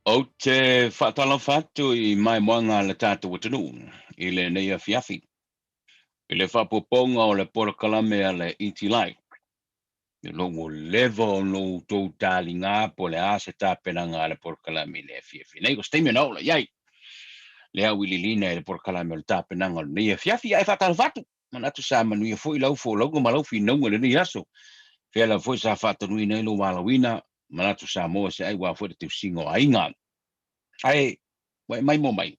Ou te faatalofa atu i maimoaga a le tatou atunuu i lenei afiafi, i le faaopoopoga o le polokalame a le ET Live. O ua leva ona outou taliga po o le a se tapenaga a le polokalame i le afiafi nei. O se taimi ona oo lea i ai le auiliiliina i le polokalame o le tapenaga o lenei afiafi. Ae faatalofa atu, manatu sa manuia foi lau folauga ma lau finauga i lenei aso. Fea lava foi sa faatonuina ai lou valaauina, manatu sa maua se ai aua foi le teusiga o aiga. Ae ua e maimoa mai,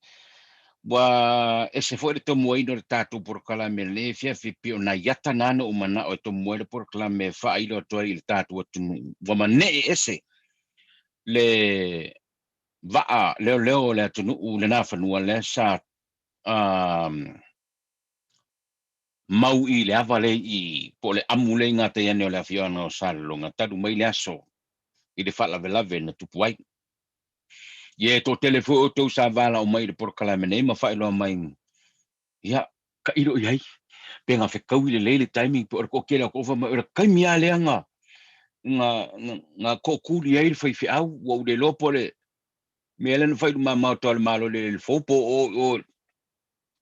ua ese foi le tomuaina o le tatou polokalame i lenei afiafi, pei o nai ata na na ou manao e tomua ai le polokalame e faailo atu ai i le tatou atunuu. Ua manee ese le vaa leoleo o le atunuu i lena fanua lea sa mau i le ava lea i po o le amu lea i gatai ane o le afioaga o Salelologa talu mai le aso i le faalavelave na tupu ai. Ia e toatele foi outou sa valaau mai i le polokalame nei ma faailoa mai, ia, tailo i ai, pe na fetaui lelei le timing, pe o le toatele o fai mai, o le taimi lava lea na, na, na, na tootuli ai le faifeau, ua ou le iloa po o le mea lea na fai i luma maota o le Malo i le le fou po o o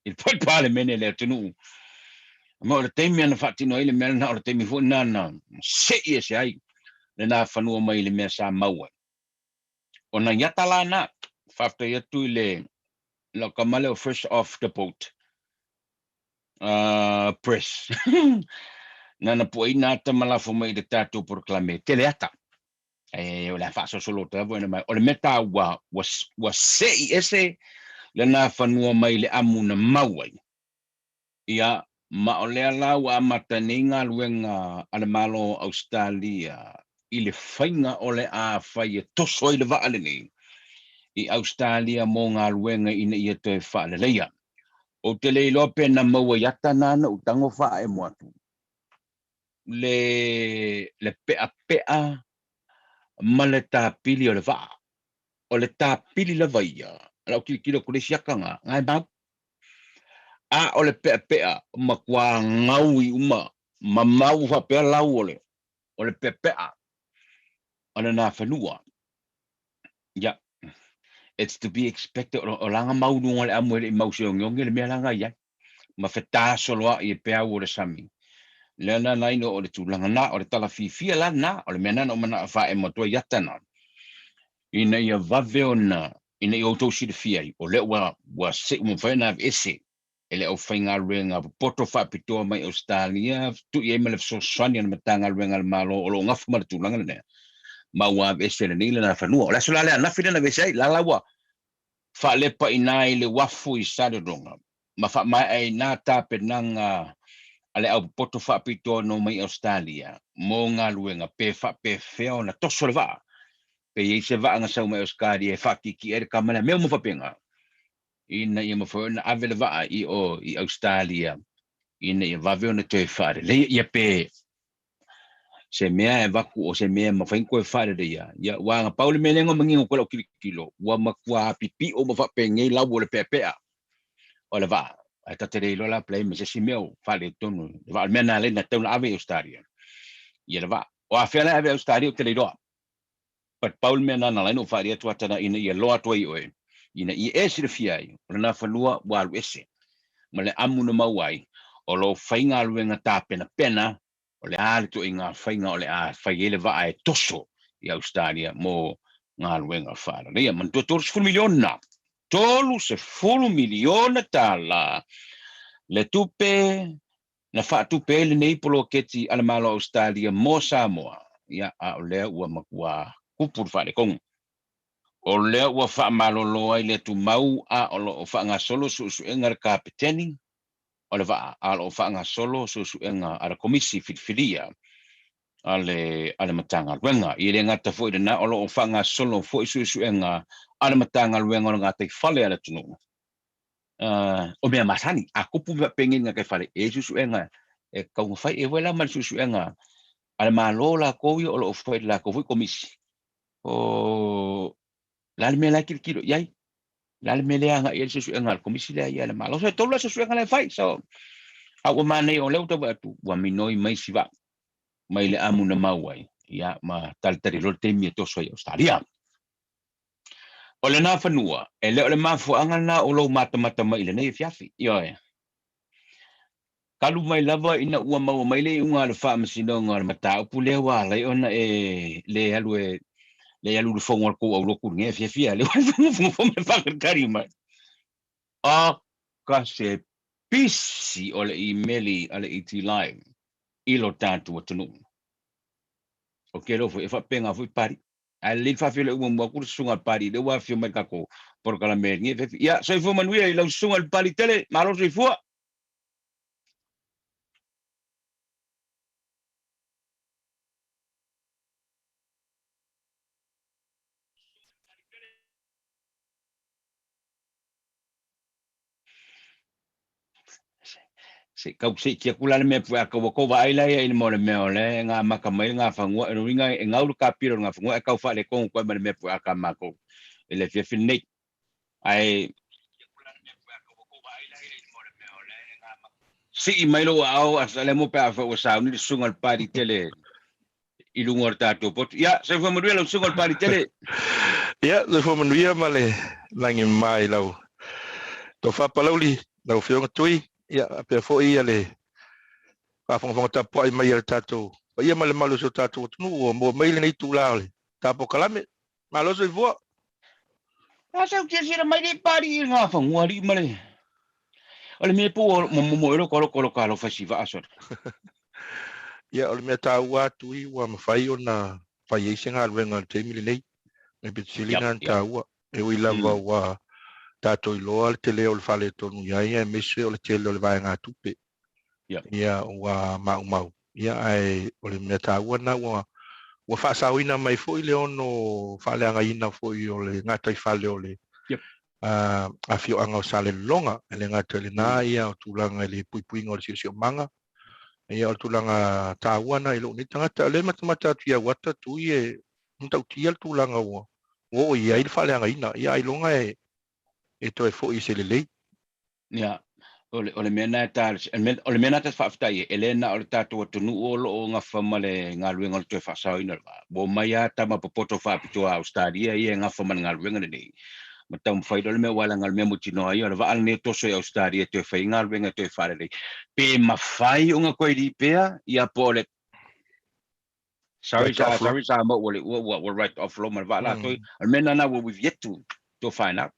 i le Palemene le atunuu. Ma o le taimi na faatino ai le mea lena, o le taimi foi lena na sei ese ai lena fanua mai le mea sa mau ai. O nai ata la na, faafetai atu i le lau tama lea o Fresh Off the Boat Press nana puaina ata ma lafo mai i le tatou polokalame e tele ata. E, o le a faasolosolo atu lava mai. O le mea taua, ua, ua sei ese lena fanua mai le amu na mau ai. Ia, ma o lea la ua amata nei galuega a le Malo o Ausetalia i le faiga o le a fai e toso ai le vaa lenei i Ausetalia mo galuega ina ia toe faaleleia. Ou te le iloa pe na maua i ata na na ou tago faaemo atu le le peapea ma le tapili o le vaa. O le tapili lava ia, o lau tilotilo atu i le isi ata na, na e mau. A o le peapea matua gaui uma ma mau faapea lau o le o le peapea o lena fanua. Ia, it's to be expected o lana mau i luga o le amu e le i mau se ogeoge le mea la na i ai ma fetasoloai e peau o le sami. Lea na ala ai o le tulaga na, o le tala fiafia la lena, o le mea lena na ou manao e faaemo atu ai i ata na, ina ia vave ona ina ia outou silafia ai, o lea ua, ua seʻu mafai ona aveese e le aufaigaluega popoto faapitoa mai Ausetalia, tuu i ai ma le fesoasoani a le Matagaluega a le Malo o lo o gafa ma le tulaga lenei, ma ua aveese lenei lena fanua. O le aso la lea ananafi lea na aveese ai, la la ua faalepa i ina i le uafu i Salelologa ma faamaea ai nā tapenaga a le aupopoto faapitoa na omai i Ausetalia mo galuega pe faapefea ona toso le vaa pe i ai se vaa na sau mai Ausetalia e faatietie ai le tama lea, mea uma faapena, ina ia mafai ona ave le vaa i o i Ausetalia ina ia vave ona toe faaleleia, ia pe se mea e avatu o se mea e mafai ona toe faaleleia. Ia, ua na pau le mea lea na manino koe lau tilotilo, ua matua pipio ma faapenei lau o le peapea o le vaa. Ae ta te le iloa la pe leai ma se isi mea o faaletonu le vaa. O le mea lena lea na tatau ona ave i Ausetalia, ia le vaa. O afea la e ave i Ausetalia ou te le iloa. But pau le mea lena na ala ai ona ou faali atu ata ina ia loa atu ai i oe, ina ia e silafia ai, o lena fanua ua alu ese ma le amu na maua ai, o lou faigaluega tapenapena, o le a le ituaiga faiga o le a fai ai le vaa e toso i Ausetalia mo galuega faaleleia. Manatua 30 miliona, 30 miliona tala le tupe na faatupe ai lenei poloketi a le Malo o Ausetalia mo Samoa, ia, a o lea ua matua tupu le faaletonu. O lea ua faamalolo ai le tumau a o lo o faagasolo suesuega a le Kapeteni o le vaa, a o lo o faagasolo suesuega a le Komisi Filifilia a le a le Matagaluega. E le gata foi i lena, o lo o faagasolo foi suesuega a le Matagaluega o le Gataifale a le atunuu. O mea masani, a tupu mea faapenei i le gataifale, e i ai suesuega e tatau ona fai. E i ai foi la ma le suesuega a le Malo latou ia o lo o fai i le latou foi Komisi, o le a le mea la e tilotilo i ai, o le a le mea lea e agai i ai le suesuega a le Komisi lea ia a le Malo. So e tolu la suesuega la e fai. So, a ua manaia o lea ua tau vaai atu, ua minoi mai si vaa mai le amu na mau ai, ia, ma talitali loa le taimi e toso ai i Ausetalia. O lena fanua, e le o le mafuaaga lena o lou matamata mai i lenei afiafi. Ioe. Talu mai lava ina ua maua mai le iuga a le Faamasinoga o le mataupu lea ua ala ai ona e le alu e le alu i le fono a le tou aulotu i lenei afiafi, a lea ua fonofono mai faatalitali mai. Oka se pisi o le imeli a le ET Live i lo tatou atunuu. O ke leo foi e faapena foi Pali. Ae lelei le faafeiloai muamua atu le susuga a le Pali lea ua afio mai i le tatou polokalame i lenei afiafi. Ia, soifua manuia i lau susuga i le Pali tele, malo soifua. Se i tau seiti atu la le mea pueaka ua tou vaai la ia i le mo le mea o lea e gamaka mai le gafanua, o lona uiga e gau le kapila o le gafanua ae tau faaletonu atu ai ma le mea pueaka a matou i le afiafi lenei. Ae sii mai lou aao Asalemo pe afai ua sauni le susuga i le Pali tele i luga o le tatou potu. Ia, soifua manuia lau susuga i le Pali tele. Ia, soifua manuia ma le lagi mama i lau tofa Palauli, lau Afioga Tui, ia, faapea foi ia le faafogafoga tapuai mai a le tatou paia ma le mamalu o si o tatou atunuu ua maua mai lenei itula o le tapokalame. Malo soifua. A sau silasila mai le Pali i ngā whangua alii ma le O le mea po ua momomo e loko loko loko alofa si vaa sole. Ia, o le mea taua atu i ua mafai ona fai ai se galuega i le taimi lenei. E pito sili lena ona taua. E ui lava ua tatou iloa le tele o le faaletonu i ai aemaise o le tele o le vaegatupe. Ia, ua maumau. Ia, ae o le mea taua lena ua ua faasaoina mai foi le ono faaleagaina foi o le gataifale o le afioaga o Salelologa. E le gata i lena, ia, o tulaga i le puipuiga o le siosiomaga. Ia, o le tulaga taua lena i lou nei tagata. O lea e matamata atu i au ata, Tui, e matautia le tulaga ua oo i ai le faaleagaina. Ia, ailoga e toe foi i se lelei. Ia, o le, o le mea na e ta, o le mea na ta te faafetai ai, e le na o le tatou atunuu o lo o gafa ma le galuega o le toe faasaoina o le vaa. Ua omai lava tama popoto faapitoa a Ausetalia ia e gafa ma le galuega lenei. Ma taumafai loa le mea aua leaga o le mea mautinoa ia, o le vaa lenei e toso i Ausetalia e toe fai ai galuega e toe faalelei. Pe mafai ona toe lipea, ia po o le Sorry, Write off sorry Samoa, ua, ua, ua, ua write off loa ma le vaa latou. O le mea lena ua we've yet to, to find out.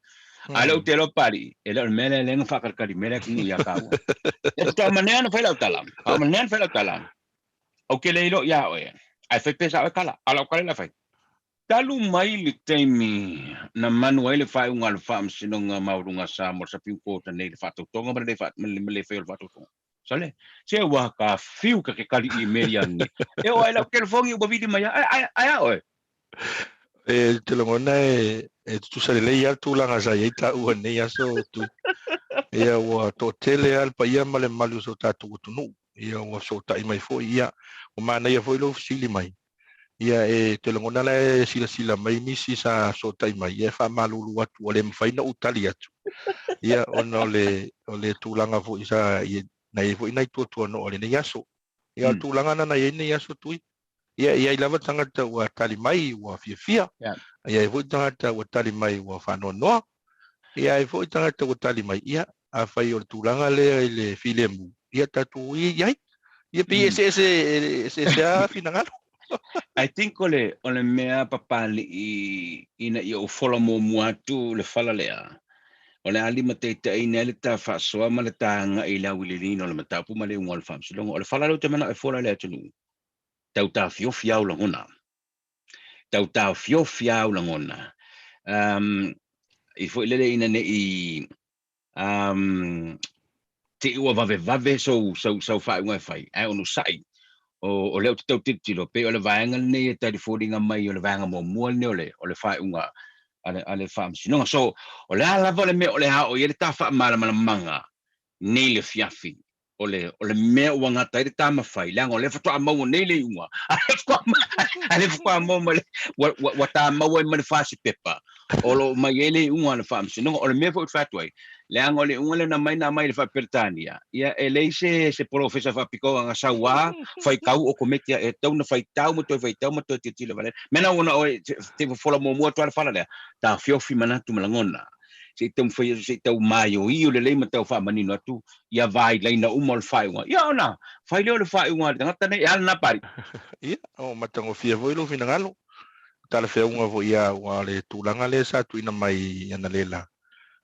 A o lea ou te iloa Papalii, e le o le mea lea lea na faakalikali mai le atunuu ia tāua. E faatoa manea ona fai lau tala. Faatoa manea ona fai lau tala. Ou te le iloa ia oe, ae fai pea sa oe kala. A o lau kala le fai. Talu mai le taimi na manu ai le faaiuga a le Faamasinoga Maualuga a Samoa, le Supreme Court nei i le faatautoga ma le le faia o le faatautoga. Sole, se ua ka fiu ka ke kali i meri ange. E o ai lau telefoni ua vili mai ai, ai, ai a oe. E te lagona e, e tutusa lelei lava le tulaga sa i ai taua i lenei aso Tui. Ia ua toatele lava le paia ma le mamalu o si o tatou atunuu. Ia ua fesootai mai foi, ia ua manaia foi lou fesili mai. Ia e te lagona la e silasila mai nisi sa fesootai mai, ia e faamalulu atu ua le mafai ona ou tali atu. Ia ona o le o le tulaga foi sa i na i ai foi nai tuatuanoa o lenei aso. Ia o le tulaga lena na i ai lenei aso Tui. Ia e i ai lava tagata ua tali mai ua fiafia. E i ai foi tagata ua tali mai ua faanoanoa. E i ai foi tagata ua tali mai, ia afai o le tulaga lea i le filemu, ia tatou ui i ai. Ia pei e eseese, eseese lava finagalo. I think o le, o le mea Papalii ina ia ou fola muamua atu le fala lea, o le a limataitaiina ai le ta faasoa ma le ta agai i le auiliiliina o le mataupu ma le iuga o le Faamasinoga. O le fala lea ou te manao e fola i le atunuu, tau taofiofi au lagona. Tau taofiofi au lagona. Um, i foi lele ina ne i um, te i ua vavevave sou, sou, sou faaiuga e fai, ae onosai. O, o lea ou te tau tilotilo, pei o le vaega lenei e talifoliga mai o le vaega muamua lenei o le, o le faaiuga a le, a le Faamasinoga. So, o le a lava le mea o le a oo i ai le ta faamalamalamaga nei le afiafi, o le, o le mea ua gata ai le ta mafai, leaga o lea faatoa maua nei le iuga, a lea faatoa maua mai le, ua, ua, ua ta maua ai ma le fasi pepa, o lo o mai ai le iuga a le Faamasinoga. O le mea foi ou te fai atu ai, Leaga o le iuga lea na aumai na aumai i le faa-Peretania, ia e leai se se polofesa faapitoa na sau a faitau okometi e tatau ona faitau ma toe faitau ma toe tilotilo vale. Mea na ua na oe te fofola muamua atu lava le fala lea, taofiofi manatu ma lagona se i taumafai atu se i tau maioio lelei ma tau faamanino atu ia vailaina uma o le faaiuga, ia ona fai lea o le faaiuga a le tagata nei, e a lena Pali? Ia, ua matagofie foi lou finagalo. Talafeauga foi ia aua o le tulaga lea sa tuuina mai analeila,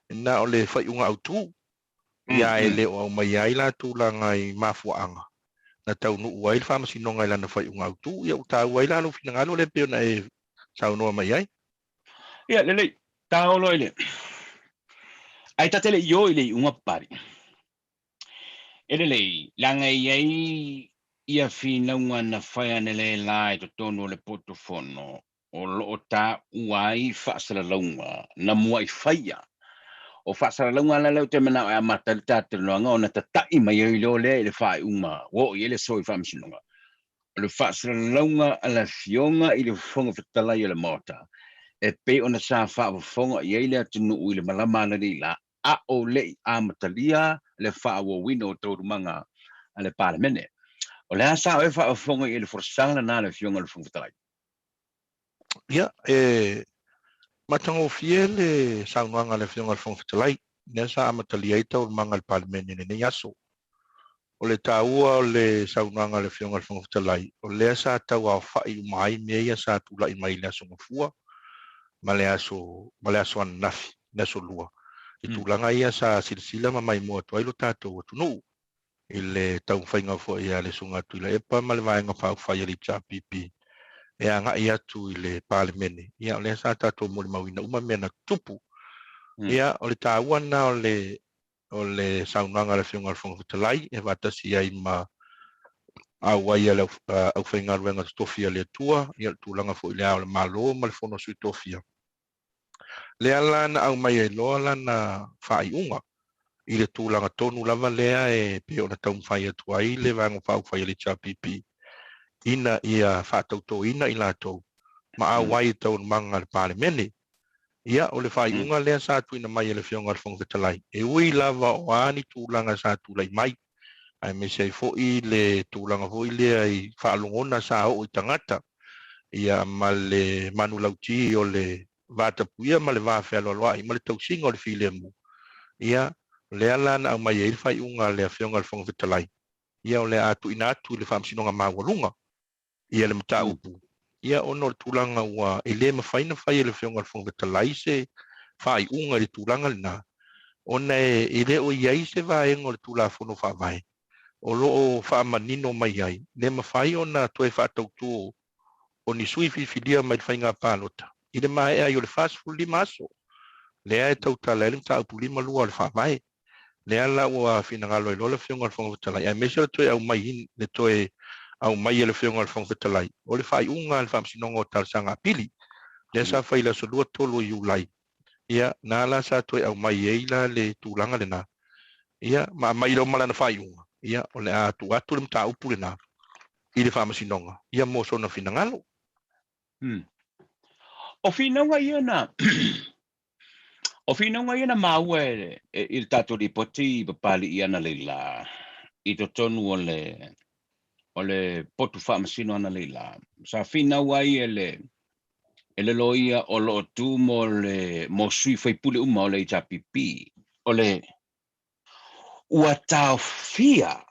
na o le faaiuga autu, ia e le o aumaia ai la tulaga i mafuaaga na taunuu ai le Faamasinoga i lana faaiuga autu. Ia ua taua ai la lou finagalo lea e pei ona e saunoa mai ai. Ia, lelei, taolo i le. Ae ta te le i o i le iuga Papali. E lelei, leaga e i ai ia finauga na fai analeila i totonu o le poto fono o lo o taua ai faasalalauga na muai faia. O faasalalauga la lea ou te manao e amata ai le ta talanoaga ona tata'i mai ai loa lea i le faaiuga ua oo i ai le aso i Faamasinoga. O le faasalalauga a le Afioga i le Fofoga Fetalai o le Maota e pei ona sa faafofoga i ai le atunuu i le malama analeila a o le i amatalia le faaauauina o taualumaga a le Palemene. O le a sa oe faafofoga i ai i le folasaga lena a le Afioga i le Fofoga Fetalai? Ia, e matagofie le saunoaga a le Afioga i le Fofoga Fetalai, lea sa amatalia ai taualumaga a le Palemene i lenei aso. O le taua o le saunoaga a le Afioga i le Fofoga Fetalai, o lea sa tauaofa'i uma ai mea ia sa tula'i mai i le Aso Gafua ma le aso, ma le aso ananafi, le Aso Lua, i tulaga ia sa silasila ma maimoa atu ai lo tatou atunuu i le taumafaiga foi a le Susuga Tuilaepa ma le Vaega Faaupufai a le HRPP e agai atu i le Palemene. Ia, o lea sa tatou molimauina uma mea na tutupu. Ia, o le taua lena o le o le saunoaga a le Afioga i le Fofoga Fetalai e faatasi ai ma auai a le aufaigaluega totofi a le Atua, ia le tulaga foi i le Ao o le Malo ma le Fono a Sui Tofia. Lea la na aumai ai loa lana faaiuga i le tulaga tonu lava lea e pei ona taumafai atu ai le Vaega Faaupufai a le HRPP ina ia faatautoina i latou ma auai i taualumaga a le Palemene. Ia, o le faaiuga lea sa tuuina mai e le Afioga i le Fofoga Fetalai, e ui lava o a ni tulaga sa tulai mai, aemaise ai foi le tulaga foi lea i faalogona sa oo i tagata, ia, ma le manulauti o le vatapuia ma le va fealoaloai ma le tausiga o le filemu, ia, o lea la na aumai ai le faaiuga a le Afioga i le Fofoga Fetalai, ia, o le a tuuina atu i le Faamasinoga Maualuga ia le mataupu, ia ona o le tulaga ua e le mafai ona fai e le Afioga i le Fofoga Fetalai se faaiuga i le tulaga lena, ona e le o i ai se vaega o le Tulafono Faavae o lo o faamanino mai ai le mafai ona toe faatauto o ni sui filifilia mai le faiga palota i le maea ai o le 45 aso lea e tautala ai le mataupu 52 o le Faavae. Lea la ua finagalo ai loa le Afioga i le Fofoga Fetalai, aemaise o le toe aumai, le toe aumai e le Afioga i le Fofoga Fetalai o le faaiuga a le Faamasinoga o Talosaga Apili, lea sa fai i le aso 23 o Iulai, ia, na la sa toe aumai ai la le tulaga lena, ia, ma aumai loa ma lana faaiuga, ia, o le a tuu atu le mataupu lena i le Faamasinoga, ia mo sona finagalo. O finauga ia na O finauga ia na maua i le tatou lipoti i Papali'i analeila i totonu o le o le potu faamasino analeila, sa finau ai e le e le loia o lo o tu mo le mo sui faipule uma o le HRPP, o le ua taofia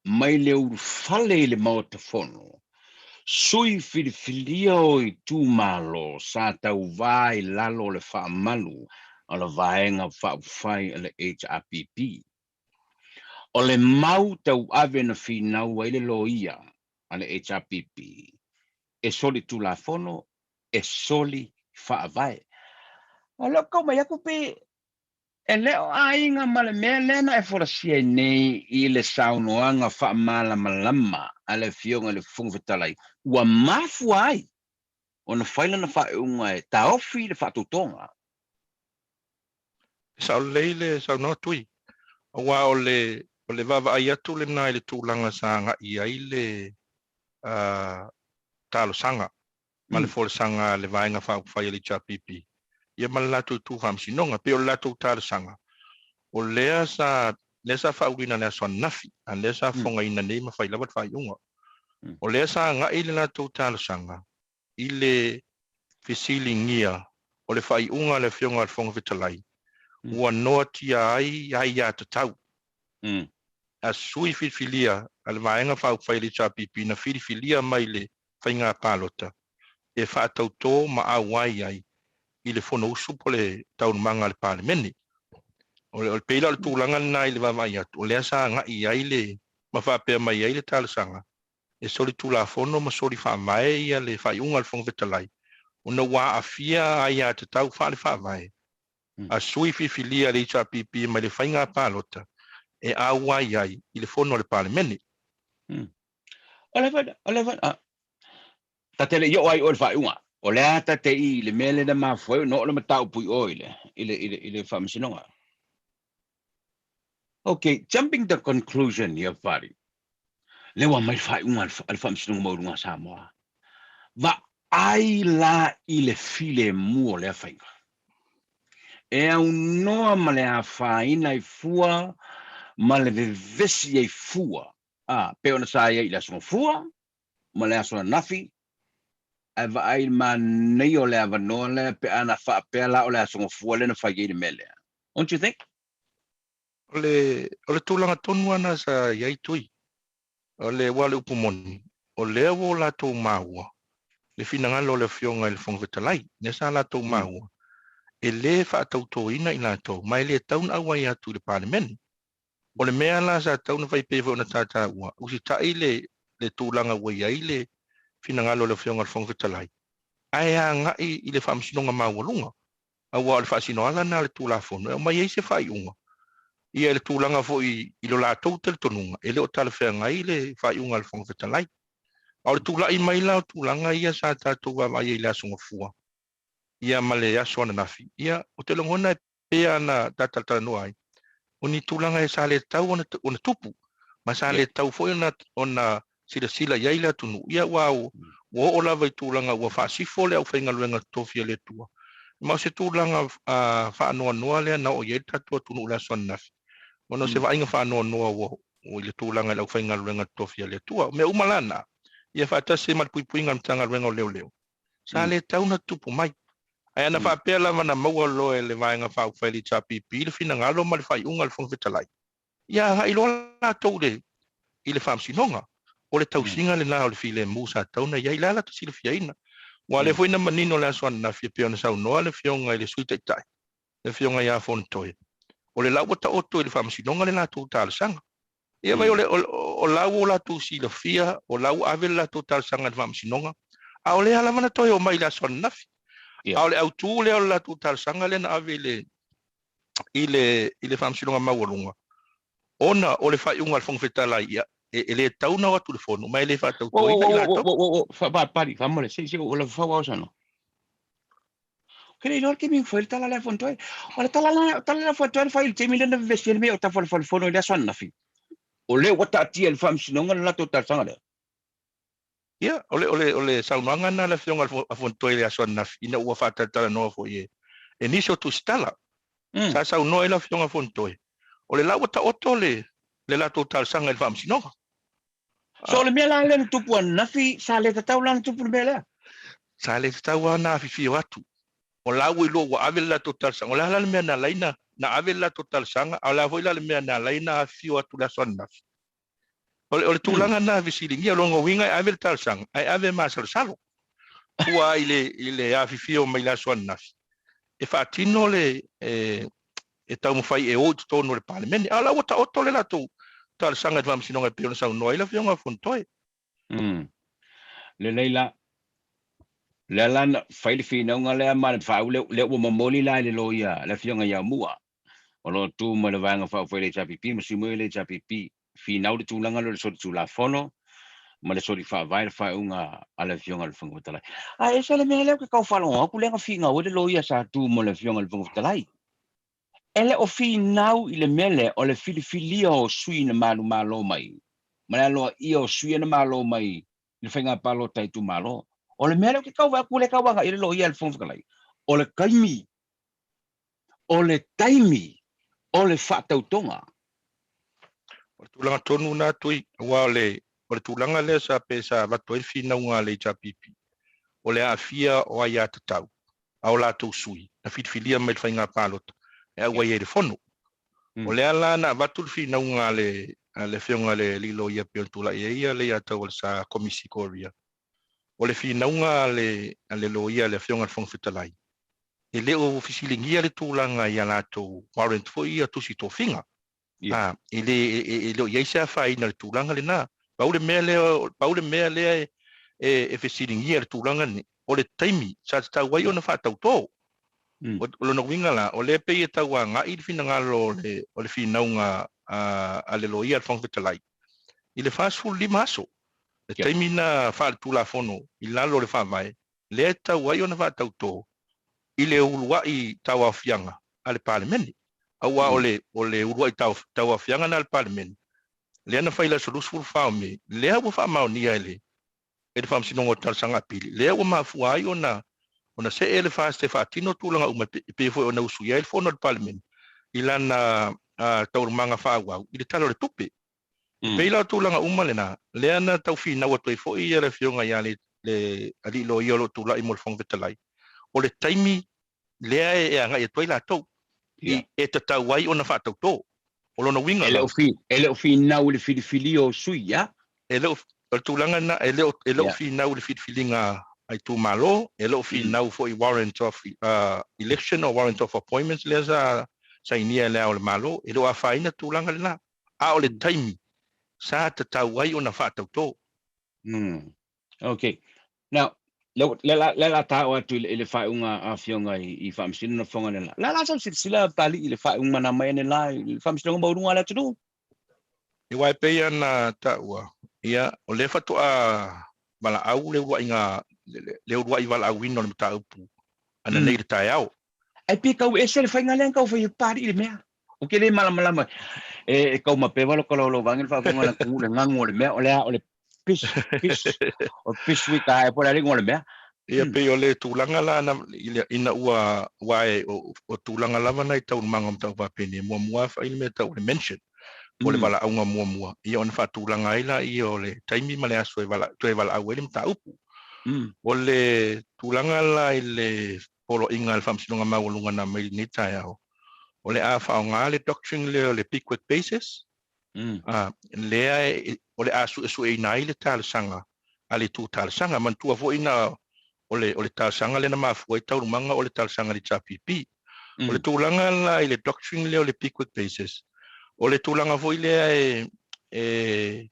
mai le ulufale i le Maota Fono, sui filifilia o itumalo sa tauvā i lalo o le faamalu o le Vaega Faaupufai a le HRPP. O le mau tauave na finau ai le loia a le HRPP e soli tulafono, e soli faavae. O lea ou te tau mai atu pe E le o aiga ma le mea lea na e folasia ai nei i le saunoaga faamalamalama a le Afioga i le Fofoga Fetalai ua mafua ai ona fai lana faaiuga e taofi le faatautoga. E sao lelei le saunoa Tui, aua o le o le vaavaai atu lena i le tulaga sa agai i ai le talosaga ma le folasaga a le Vaega Faaupufai a le HRPP, ia ma le latou itu faamasinoga. E pei o le latou talosaga, O lea sa lea sa faauluina i le aso ananafi, a o lea sa fofogaina nei ma fai lava le faaiuga. O lea sa agai le latou talosaga i le fesiligia o le faaiuga a le Afioga a le Fofoga Fetalai ua noatia ai aiatatau a sui filifilia a le Vaega Faaupufai a le HRPP na filifilia mai le faiga palota e faatautō ma auai ai i le Fonousu po o le taualumaga a le Palemene. O le, pei la o le tulaga lena i le vaavaai atu, o lea sa agai i ai le, ma faapea mai ai le talosaga, e solitulafono ma solifaavae ia le faaiuga a le Fofoga Fetalai, ona ua aafia aiatatau faale-faavae a sui filifilia a le HRPP mai le faiga palota e auai ai i le Fono a le Palemene. O le o le ta te le i oo ai oe i le faaiuga. O le a ta te i le mea lea na mafua ai ona oo le mataupu i o i le, i le, i le, i le faamasinoga. Okay, jumping the conclusion here, Fari. Lea ua aumai le faaiuga a le Faamasinoga Maualuga a Samoa. Vaai la i le filemu o lea faiga. E aunoa ma le afaina ai fua ma le vevesi ai fua, a, pei ona sa i ai i le Aso Gafua ma le aso ananafi, ae vaai i le manaia o le avanoa lea pe ana faapea la o le Aso Gafua lea na fai ai le mea lea. Don't you think? O le, o le tulaga tonu lava lena sa i ai Tui. O le, aua o le upu moni, o lea ua o latou maua le finagalo o le Afioga i le Fofoga Fetalai, lea sa latou maua, e le faatautoina i latou, ma e le tatau ona auai atu i le Palemene. O le mea la sa tatau ona fai pei foi ona ta taua, usitai le, le tulaga ua i ai le finagalo o le Afioga i le Fofoga Fetalai, ae agai i le Faamasinoga Maualuga, aua o le faasinoala lena a le Tulafono e aumai ai se faaiuga, ia i le tulaga foi i lo latou talitonuga e le o talafeagai le faaiuga a le Fofoga Fetalai. A o le tulai mai la o tulaga ia sa tatou vaavaai ai i le Aso Gafua, ia ma le aso ananafi, ia ou te lagona e pei lava ona ta talatalanoa ai, o ni tulaga e sa le tatau ona, ona tupu, ma sa le tatau foi ona, ona silasila i ai le atunuu, ia aua ua oo lava i tulaga ua faasifo le aufaigaluega totofi a le Atua. Ma o se tulaga faanoanoa lea na oo i ai le tatou atunuu i le aso ananafi, ona o se vaaiga faanoanoa ua oo i le tulaga i le aufaigaluega totofi a le Atua. O mea uma la na, ia faatasi ai ma le puipuiga a le Matagaluega o Leoleo, sa le tatau ona tutupu mai. Ae ana faapea lava na maua loa e le Vaega Faaupufai a le HRPP le finagalo ma le faaiuga a le Fofoga Fetalai, ia agai loa latou i le, i le Faamasinoga. O le tausiga lena o le filemu sa tatau ona i ai. O le a la ta silafiaina? Aua o lea foi na manino i le aso ananafi e pei ona saunoa le Afioga i le Sui Taitai, le Afioga ia Fonotoe, o le la ua taoto i le Faamasinoga le latou talosaga. Ia vai o, le, o, o la ua latou silafia, o la ua ave le latou talosaga i le Faamasinoga, a o lea lava na toe omai i le aso ananafi. A o le autu lea o le latou talosaga lea na ave i le, i le, i le Faamasinoga Maualuga, ona o le faaiuga a le Fofoga Fetalai, ia, e, e le tatau ona o atu i le Fono, ma e le faatautoina i latou. Faapali, faamole, se se o la fau au sano. Ke le iloa le taimi fai le tala lea Fonotoe. O le tala la, tala lea Fonotoe na fai i le taimi lea na vevesi ai le mea o tafa o le fale fono i le aso ananafi. O lea ua taatia i le Faamasinoga le latou talosaga lea. Ia, o le, o le, o le saunoaga lena a le Afioga a Fonotoe i le aso ananafi, ina ua faatalatalanoa foi e, e nisi o tusitala. Sa saunoa ai le Afioga a Fonotoe, o le la ua taoto le, le latou talosaga i le Faamasinoga. So o le mea la lea na tupu ananafi, sa le tatau la ona tupu le mea lea? Sa le tatau lava ona afifio atu. O la ua iloa ua ave le latou talosaga. O le a la le mea na ala ai na, na ave le latou talosaga, a o le a foi la le mea na ala ai na afifio atu i le aso ananafi? O le, o le tulaga lena e fesiligia. O lona uiga e ave le talosaga, ae ave masalosalo. Fua i le, i le afifio mai le aso ananafi, e faatino le, e, e taumafai e o i totonu o le Palemene. A o la ua taoto le latou talosaga i le Faamasinoga e pei ona saunoa ai le Afioga a Fonotoe. Lelei la. Lea la na fai le finauga lea ma le faau lea, lea ua momoli la i le loia le Afioga ia Aumua o lo o tu mai le Vaega Faaupufai i le HRPP ma sui moi o le HRPP. Finau le tulaga lea o le solitulafono ma le soli faavae le faaiuga a le Afioga i le Fofoga Fetalai. Ae ese le mea lea ou te tau faalogo atu lea na finau ai le loia sa tu mo le Afioga i le Fofoga Fetalai. E le o finau i le mea lea o le filifilia o sui na manumalo mai ma le aloaia o sui na malo mai i le faiga palota i itumalo. O le mea lea ou te tau vaai atu lea e tau agai i le loia a le Fofoga Fetalai, o le taimi, o le taimi O le faatautoga. O le tulaga tonu lena Tui, aua o le, o le tulaga lea sa pe sa avatu ai le finauga a le HRPP, o le aafia o aiatatau a o latou sui na filifilia mai le faiga palota e auai ai i le fono. O lea la na avatu le finauga a le, a le Afioga i le Alii Loia pei ona tulai ai Leiataualesa Komisi Korea, o le finauga a le, a le Loia le Afioga i le Fofoga Fetalai, e le o fesiligia le tulaga i a latou warrant foi ia tusi tofiga. Yeah. E le, e, e le o i ai se afaina i le tulaga lena. Pau le mea lea, pau le mea lea e, e, e fesiligia i le tulaga lenei, o le taimi sa tatau ai ona faatautō. O, o lona uiga la, o lea pei e tau agai le finagalo o le, o le finauga a, a le loia a le Fofoga Fetalai i le 45 aso, le taimi na faaletulafono i lalo o le Faavae, lea e tatau ai ona faatautō i le uluai tauaofiaga a le Palemene. Aua o le, o le uluai tauaofiaga lena a le Palemene, lea na fai i le aso 24 o Me, lea ua faamaonia e le, e le Faamasinoga o Talosaga Apili, lea ua mafua ai ona, ona see le FAST e faatino tulaga uma e pei foi ona usuia ai le Fono a le Palemene i lana taualumaga faaauau i le Tala o le Tupe. E pei la o tulaga uma lena, lea na tau finau atu ai foi le Afioga ia le, le Alii Loia o lo o tulai mo le Fofoga Fetalai, o le taimi lea e agai atu ai latou, i, e tatau ai ona faatautō. O lona uiga la. E le o finau i le filifilia o sui, ia? E le o, o le tulaga lena, e le o, e le o finau i le filifiliga a itumalo, e le o finau foi i warrant of election or warrant of appointments lea sa sainia e Le Ao o le Malo, e le o afaina tulaga lena. A o le taimi sa tatau ai ona faatautō. Ok. Now, le, le, la, le la tāua atu i le faaiuga a Afioga i, i Faamasino na fofoga le la. La la sau silasila Pali i le faaiuga na mai ane la i le Faamasinoga Maualuga a le atunuu. Aua e pei ona taua, ia, o lea faatoa valaau le uluaiga, le uluai valaauina o le mataupu ananei i le taeao. Ai pe tau ese le faiga lea na tau fai e Papalii i le mea. Ou te le malamalama e tau mapewa lo kalaualauvaga le faafofoga a le atunuu le gagu o le mea o le a o le pis pis o pis ui ka e po o le a le igoa o le mea. Ia pei o le tulaga la na ina ua aua e o tulaga lava na i taualumaga o mataupu faapenei muamua lava fai le mea tau o le mention po o le valaauga muamua ia ona faatulaga ai laia o le taimi ma le aso e toe valaau ai le mataupu. O le tulaga la i le poloaiga a le Faamasinoga Maualuga na aumai i lenei taeao, o le a faaaoga le doctrine lea o le Pickwick Basis, lea o le a suesueina ai le talosaga a le itu talosaga. Manatua foi na o le, o le talosaga lea na mafua ai taualumaga o le talosaga a le HRPP. O le tulaga la i le doctrine lea o le Pickwick Basis, o le tulaga foi lea e, e,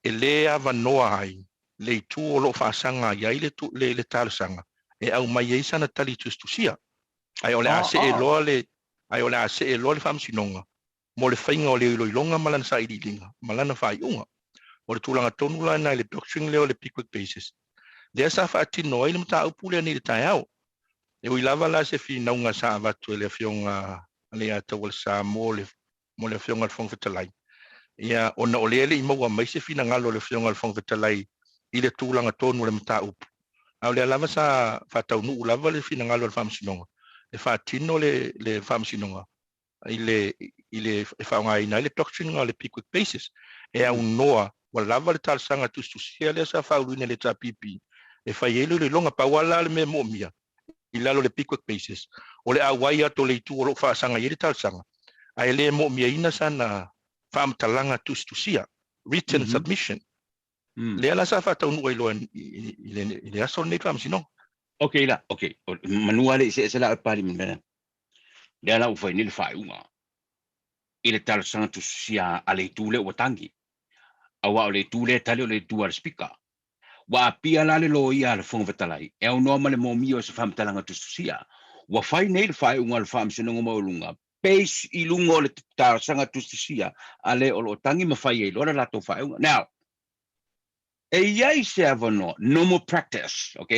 e le avanoa ai le itu o lo o faasaga i ai le, le, le talosaga e aumai ai sana tali tusitusia. Ae o le a see loa le, ae o le a see loa le Faamasinoga mo le faiga o le iloiloga ma lana sailiiliga ma lana faaiuga. O le tulaga tonu la lena i le doctrine lea o le Pickwick Basis, lea sa faatino ai le mataupu lea nei i le taeao. E ui lava la se finauga sa avatu e le Afioga Leiataualesa mo le mo le Afioga i le Fofoga Fetalai, ia, ona o lea e le i maua mai se finagalo o le Afioga i le Fofoga Fetalai i le tulaga tonu o le mataupu, a o lea lava sa faataunuu lava le finagalo o le Faamasinoga e faatino le, le Faamasinoga i le, i le, e faaaogaina ai le doctrine o le Pickwick Basis, e aunoa ua lava le talosaga tusitusia lea sa faauluina e le HRPP e fai ai le iloiloga. Pau lava la le mea e moomia i lalo o le Pickwick Basis, o le auai atu o le itu o lo o faasaga i ai le talosaga, ae le moomiaina sana faamatalaga tusitusia, written submission. Lea la sa faataunuu ai loa i le aso lenei le Faamasinoga. Ok la, ok, manu lava le i see ese la o le Palemene. Lea la ua fai nei le faaiuga i le talosaga tusitusia a le itu lea ua tagi, aua o le itu lea e tali o le itu a le Speaker. Ua apia la le loia a le Fofoga Fetalai e aunoa ma le momia o se faamatalaga tusitusia. Ua fai nei le faaiuga a le Faamasinoga Maualuga base i luga o le talosaga tusitusia a le o lo o tagi ma fai ai loa le latou faaiuga. Now, e i ai se avanoa, normal practice, ok?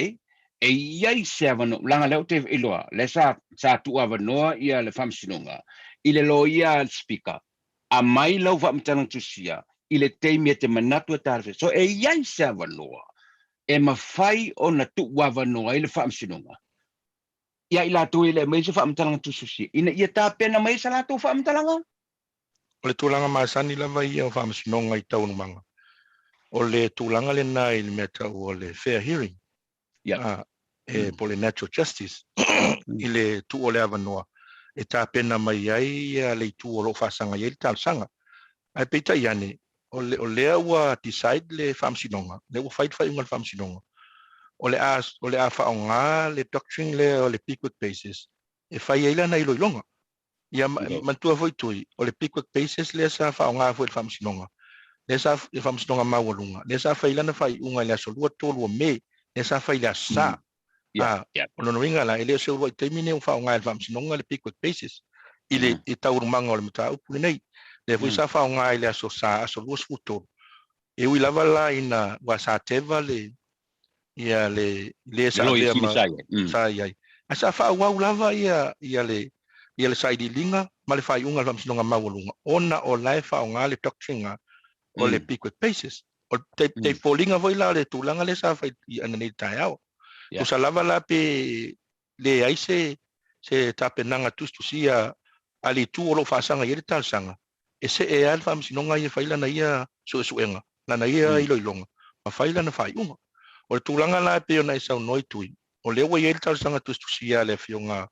E i ai se avanoa, leaga lea ou te iloa, lea sa, sa tuuavanoa ia le Faamasinoga i le loia a le Speaker Aumai lau faamatalaga tusia i le taimi e te manatu e talafeagai. So e i ai se avanoa e mafai ona tuuavanoa ai le Faamasinoga Ia i latou e le aumai se faamatalaga tusitusia, ina ia tapena mai sa latou faamatalaga. O le tulaga masani lava ia o faamasinoga i taualumaga, o le tulaga lena i le mea tau o le fair hearing, yeah. E po o le natural justice i le tuu o le avanoa e tapena mai ai ia le itu o lo o faasaga i ai le talosaga. Ae peitai ane, o le, o lea ua decide le faamasinoga, lea ua fai le faaiuga a le faamasinoga, o le a, o le a faaaoga le doctrine lea o le Pickwick Basis e fai ai lana iloiloga. Ia, manatua foi Tui, o le Pickwick Basis lea sa faaaoga foi e le Faamasinoga, lea sa, le Faamasinoga Maualuga, lea sa fai lana faaiuga i le aso 23 o Me, lea sa fai i le Aso Sa. Yeah, yeah. O lona uiga la, e le o se uluai taimi lenei ua faaaoga e le Faamasinoga le Pickwick Basis i le i taualumaga o le mataupu lenei. Lea foi sa faaaoga i le Aso Sa, aso 23. E ui lava la ina ua sa teva le ia le le sa avea ma sa i ai. Ae sa faaauau lava ia ia le ia le sailiiliga ma le faaiuga a le Faamasinoga Maualuga ona o la e faaaoga le doctrine o le Pickwick Basis. O le te foliga foi la o le tulaga lea sa fai i ananei i le taeao. Tusa lava la pe leai se se tapenaga tusitusia a le itu o lo o faasaga i ai le talosaga, e see lava le Faamasinoga ia e fai lana ia suesuega, lana ia iloiloga ma fai lana faaiuga. O le tulaga la e pei ona e saunoa i Tui, o lea ua i ai le talosaga tusitusia a le Afioga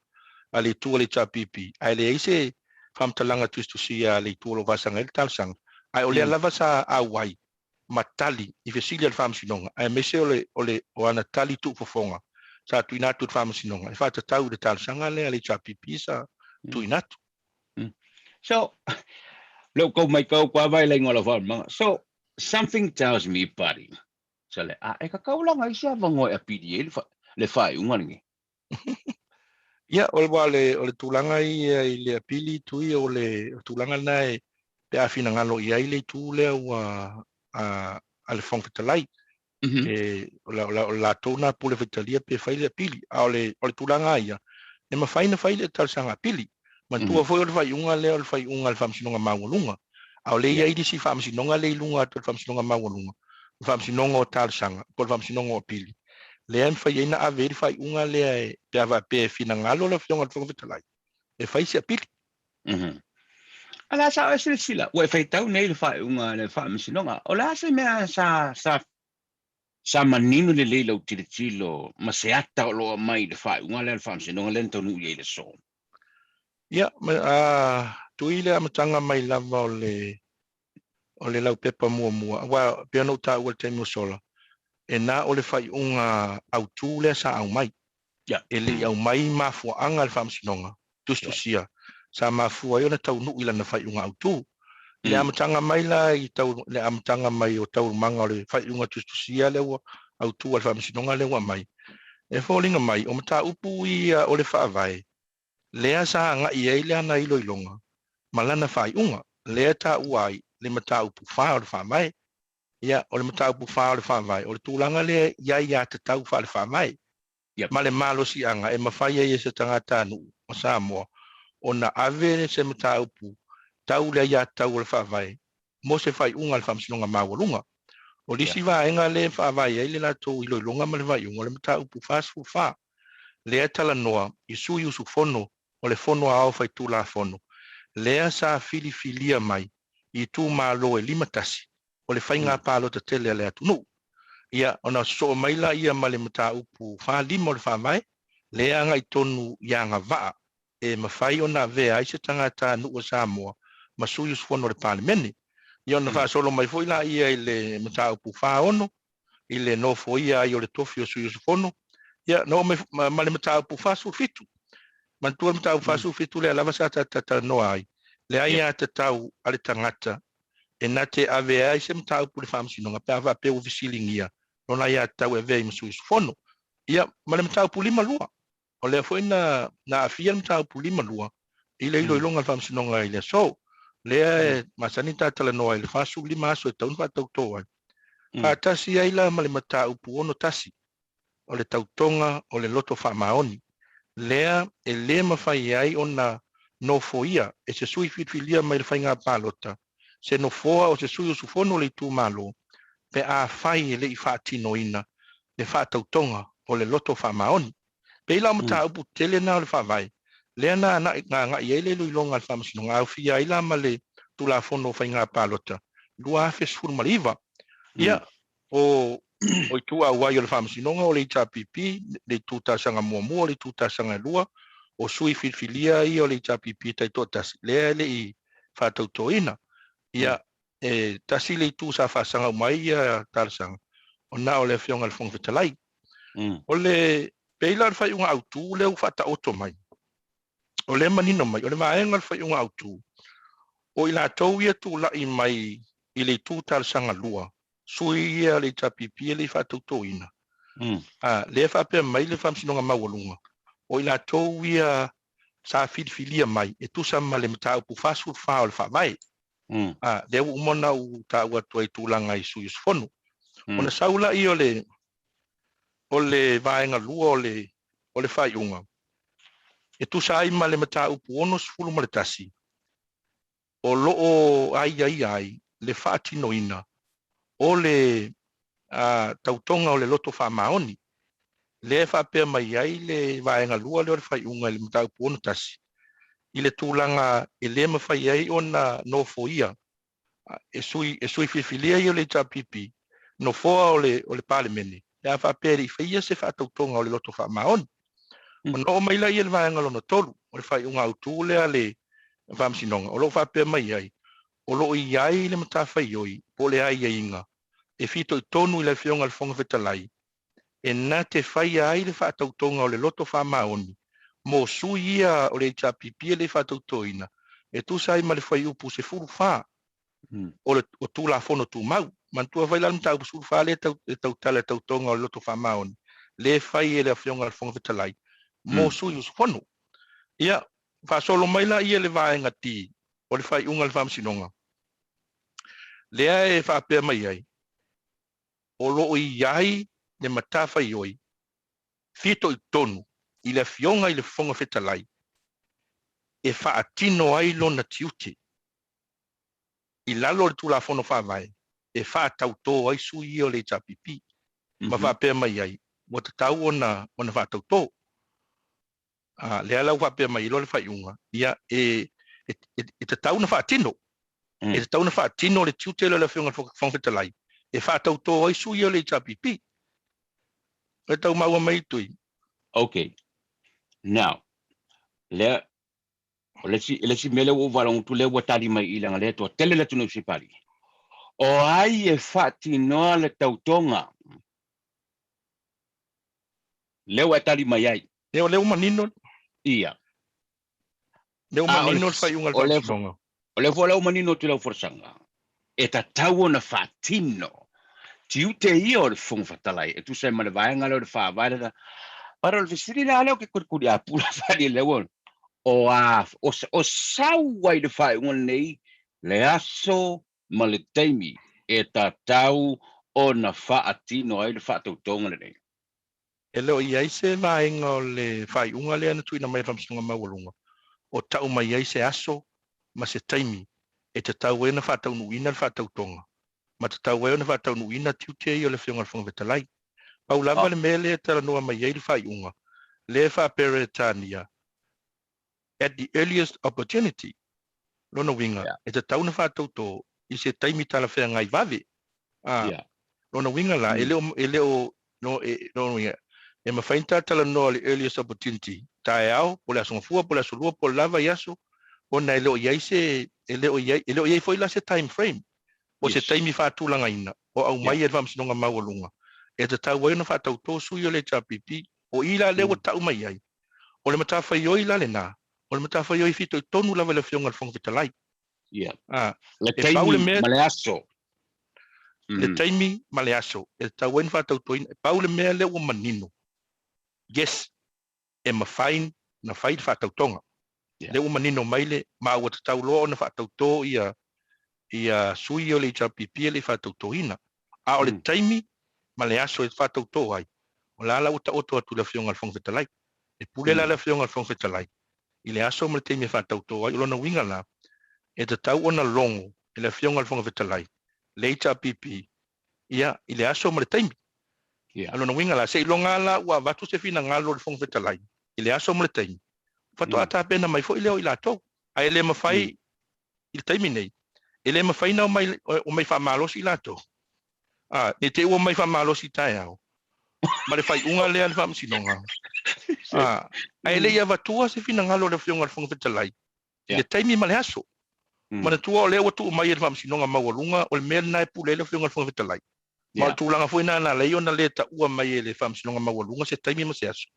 a le itu a le HRPP, ae leai se faamatalaga tusitusia a le itu o lo o faasaga ai le talosaga, ae o lea lava sa auai ma tali i fesili a le Faamasinoga, aemaise o le, o le, o ana tali tuufofoga sa tuuina atu i le Faamasinoga e faatatau i le talosaga lea a le HRPP sa tuuina atu. So, lou kou maitau kua vai le ingoa o lau faamalamaga. So, something tells me, buddy, sa le, a e kakau la ngai se avanoa e apili ai le faaiuga lenei. Ia, o le, o le, o le tulaga ia i le apili tui, o le tulaga lena e, pe a finagalo i ai le itu lea ua a, a le Fofoga Fetalai. E, o, la, o, la, o latou na pule faitalia pe fai le apili. A o le, o le tulaga ia, e mafai na fai le talosaga apili. Manatua foi o le faaiuga lea o le faaiuga a le Faamasinoga Maualuga. A o lea i ai le isi faamasinoga lea i luga atu o le Faamasinoga Maualuga, o le Faamasinoga o Talosaga po o le Faamasinoga o Apili, lea e mafai ai na ave ai le faaiuga lea e, pe a faapea e finagalo le Afioga i le Fofoga Fetalai e fai se apili. A le a sa oe silasila, ua e faitau nei i le faaiuga a le Faamasinoga, o le a se mea sa, sa, sa manino lelei i lau tilotilo ma se ata o lo o aumai i le faaiuga lea a le Faamasinoga lea na taunuu i ai i le aso? Ia, ma, a, tui le amataga mai lava o le, o le laupepa muamua, aua pei ona ou taua i le taimi ua sola, e na o le faaiuga autu lea sa aumai. E le i aumai mafuaaga a le Faamasinoga Tusitusia sa mafua ai ona taunuu i lana faaiuga autu. I le amataga mai la i tau, le amataga mai o taualumaga o le faaiuga tusitusia lea ua autu a le Faamasinoga lea ua aumai, e foliga mai o mataupu ia o le Faavae lea sa agai ai lana iloiloga ma lana faaiuga, lea e taua ai le mataupu 4 o le Faavae. Ia, o le mataupu 4 o le Faavae, o le tulaga lea i aiatatau faale-Faavae ma le malosiaga e mafai ai e se tagatanuu o Samoa ona ave se mataupu tau le aiatatau o le Faavae mo se faaiuga a le Faamasinoga Maualuga. O le isi vaega lea e faavae ai le latou iloiloga ma le faaiuga o le mataupu 44, lea e talanoa i sui usufono o le Fono Aoao Faitulafono lea sa filifilia mai i itumalo e 51 o le faiga palota tele a le atunuu. Ia, ona sosoo mai laia ma le mataupu 45 o le Faavae, lea e agai tonu i agavaa e mafai ona avea ai se tagatanuu o Samoa ma sui usufono o le Palemene. Ia ona faasolo mai foi laia i le mataupu 46 i le nofoia ai o le tofi o sui usufono, ia na oo mai ma le mataupu 47. Manatua le mataupu 47 lea lava sa tatou talanoa ai, le aiatatau a le tagata e na te avea ai se mataupu i le Faamasinoga pe a faapea ua fesiligia lona aiatatau e avea ai ma sui usufono. Ia, ma le mataupu 52. O lea foi na aafia le mataupu 52 i le iloiloga a le Faamasinoga i le aso. Lea e masani ta talanoa i le 45 aso e tatau ona faatauto ai. Faatasi ai la ma le mataupu 61 o le tautoga o le loto faamaoni, lea e le mafai ai ona nofoia e se sui filifilia mai le faiga palota se nofoa o se sui usufono o le itumalo pe afai e le i faatinoina le faatautoga o le loto faamaoni. Pei la o mataupu tele na o le Faavae, lea na agai ai le iloiloga a le Faamasinoga, aofia ai la ma le Tulafono o Faiga Palota 2019. Ia, o itu auai o le Faamasinoga o le HRPP, le itu talosaga muamua, o le itu talosaga e lua, o sui filifilia ia o le HRPP taitoatasi, lea e le i faatautoina. Ia, e tasi le itu sa faasaga uma ai ia talosaga, o na o le Afioga i le Fofoga Fetalai. O le pei la o le faaiuga autu lea ua faataoto mai, o lea e manino mai, o le vaega o le faaiuga autu, o i latou ia tulai mai i le itu talosaga lua, sui ia o le HRPP e le i faatautoina, lea e faapea mai le Faamasinoga Maualuga, o i latou ia sa filifilia mai e tusa ma le mataupu 44 o le Faavae. Lea ua uma ona ou taua atu ai tulaga i sui usufono. Ona sau laia o le vaega lua o le faaiuga, e tusa ai ma le mataupu 61, o lo o aiaia ai le faatinoina o le tautoga o le loto faamaoni, lea e faapea mai ai le vaega lua lea o le faaiuga i le mataupu 61, i le tulaga e le mafai ai ona nofoia e sui e sui filifilia ia o le HRPP nofoa o le Palemene, pe a faapea e le i faia se faatautoga o le loto faamaoni. Ona oo mai lea i le vaega lona tolu o le faaiuga autu lea a le Faamasinoga, o lo o faapea mai ai, o lo o i ai le matafaioi po o le aiaiga e fitoitonu i le Afioga i le Fofoga Fetalai e na te faia ai le faatautoga o le loto faamaoni mo sui ia o le HRPP e le i faatautoina e tusa ai ma le fuaiupu 14 o le o Tulafono Tumau. Manatua foi la le mataupu 14 lea e tautala i le tautoga o le loto faamaoni lea e fai e le Afioga i le Fofoga Fetalai mo sui usufono. Ia, faasolo mai laia le vaega D o le faaiuga a le Faamasinoga lea e faapea mai ai, o lo o i ai le matafaioi fitoitonu i le Afioga i le Fofoga Fetalai e faatino ai lona tiute i lalo o le Tulafono Faavae e faatautō ai sui ia o le HRPP ma faapea mai ai ua tatau ona faatautō. Lea la ua faapea mai ai loa le faaiuga, ia e tatau ona faatino. E tatau ona faatino le tiute lea o le Afioga i le Fofoga Fetalai e faatautō ai sui ia o le HRPP. E tau maua mai Tui? Okay. Now, lea, o le isi, le isi mea lea ua ou faalogo atu lea ua tali mai i i leaga lea e toatele le atunuu i Sipali. O ai e faatinoa le tautoga? Lea ua e tali mai ai. Ia, o lea ua manino. Ia. Lea ua manino le faaiuga a le Faamasinoga. O lea foi la ua manino atu i lau folasaga, e tatau ona faatino tiute ia o le Fofoga Fetalai e tusa ai ma le vaega lea o le Faavae lea. But o le fesili la lea ou te kolikoli apula fali lea ua o a o sau ai le faaiuga lenei le aso ma le taimi e tatau ona faatino ai le faatautoga lenei. E le o i ai se vaega o le faaiuga lea na tuuina mai e le Faamasinoga Maualuga o tau mai ai se aso ma se taimi e tatau ai ona faataunuuina le faatautoga ma tatau ai ona faataunuuina tiute ia o le Afioga i le Fofoga Fetalai. Pau lava le mea lea e talanoa mai ai le faaiuga lea e faa-Peretania at the earliest opportunity, lona uiga, e tatau ona faatautō i se taimi talafeagai vave. A, lona uiga la, e le o, e le o, no, e, lona uiga, e mafai ona ta talanoa i le earliest opportunity, taeao, po o le aso Gafua, po o le aso Lua, po o le lava i aso, ona e le o i ai se, e le o i ai, e le o i ai foi la se time frame, po o se taimi faatulagaina o aumai e le Faamasinoga Maualuga e tatau ai ona faatautō sui o le HRPP. O i la lea ua tau mai ai, O le matafaioi la lena, o le matafaioi fitoitonu lava i le Afioga i le Fofoga Fetalai. Ia. A, Le e pau le taimi mea, ma le aso. Le taimi ma le aso e tatau ai ona faatautoina, e pau le mea lea ua manino, yes, e mafai ona fai le faatautoga. Lea ua manino mai le, ma ua tatau loa ona faatauto ia ia sui o le HRPP e le i faatautoina. A o le taimi ma le aso e faatauto ai, o la la ua taoto atu i le Afioga i le Fofoga Fetalai. E pule la le Afioga i le Fofoga Fetalai i le aso ma le taimi e faatauto ai. O lona uiga la, e tatau ona logo e le Afioga i le Fofoga Fetalai le HRPP ia i le aso ma le taimi. A lona uiga la, seiloga la ua avatu se finagalo o le Fofoga Fetalai i le aso ma le taimi, faatoa tapena mai foi lea o i latou. Ae le mafai i le taimi nei, e le mafai ona omai, omai faamalosi i latou. A, ne i te i ua omai faamalosi i taeao, ma le faaiuga lea a le Faamasinoga. A, ae le i avatua se finagalo o le Afioga i le Fofoga Fetalai i le taimi ma le aso. Manatua o lea ua tuu mai e le Faamasinoga Maualuga, o le mea lena e pule ai le Afioga i le Fofoga Fetalai. Ma o le tulaga foi lena na ala ai ona le taua mai e le Faamasinoga Maualuga se taimi ma se aso.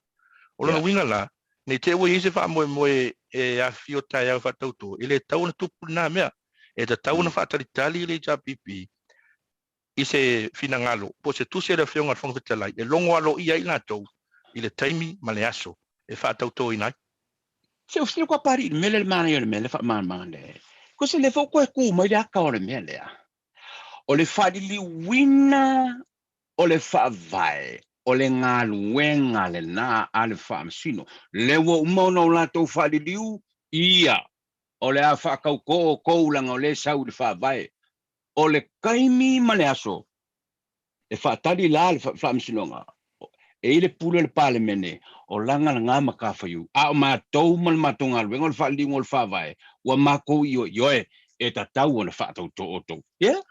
O lona uiga la, ne i te i ua i ai se faamoemoe e afifio taeao e faatauto, e le tatau ona tupu lena mea. E tatau ona faatalitali le HRPP i se finagalo po o se tusi a le Afioga i le Fofoga Fetalai e logo aloaia ai i latou i le taimi ma le aso e faatautoina ai. Se o sili kua pari i le mea lea le manaia o le mea lea faamalamalama lea. Ko se le fo koe ku mai le aka o le mea lea. O le faaliliuina o le faavae o le galuega lena a le Faamasino. Lea ua uma ona o latou faaliliu, ia, o le a faatautō outou leaga o lea e sau i le faavae. O le taimi ma le aso e faatali la le Faamasinoga, e i ai le pule o le Palemene, o lana lena matafaioi. A o matou ma le matou galuega o le faaliliuga o le Faavae, ua matou ioeioe e tatau ona faatautō outou. Ia?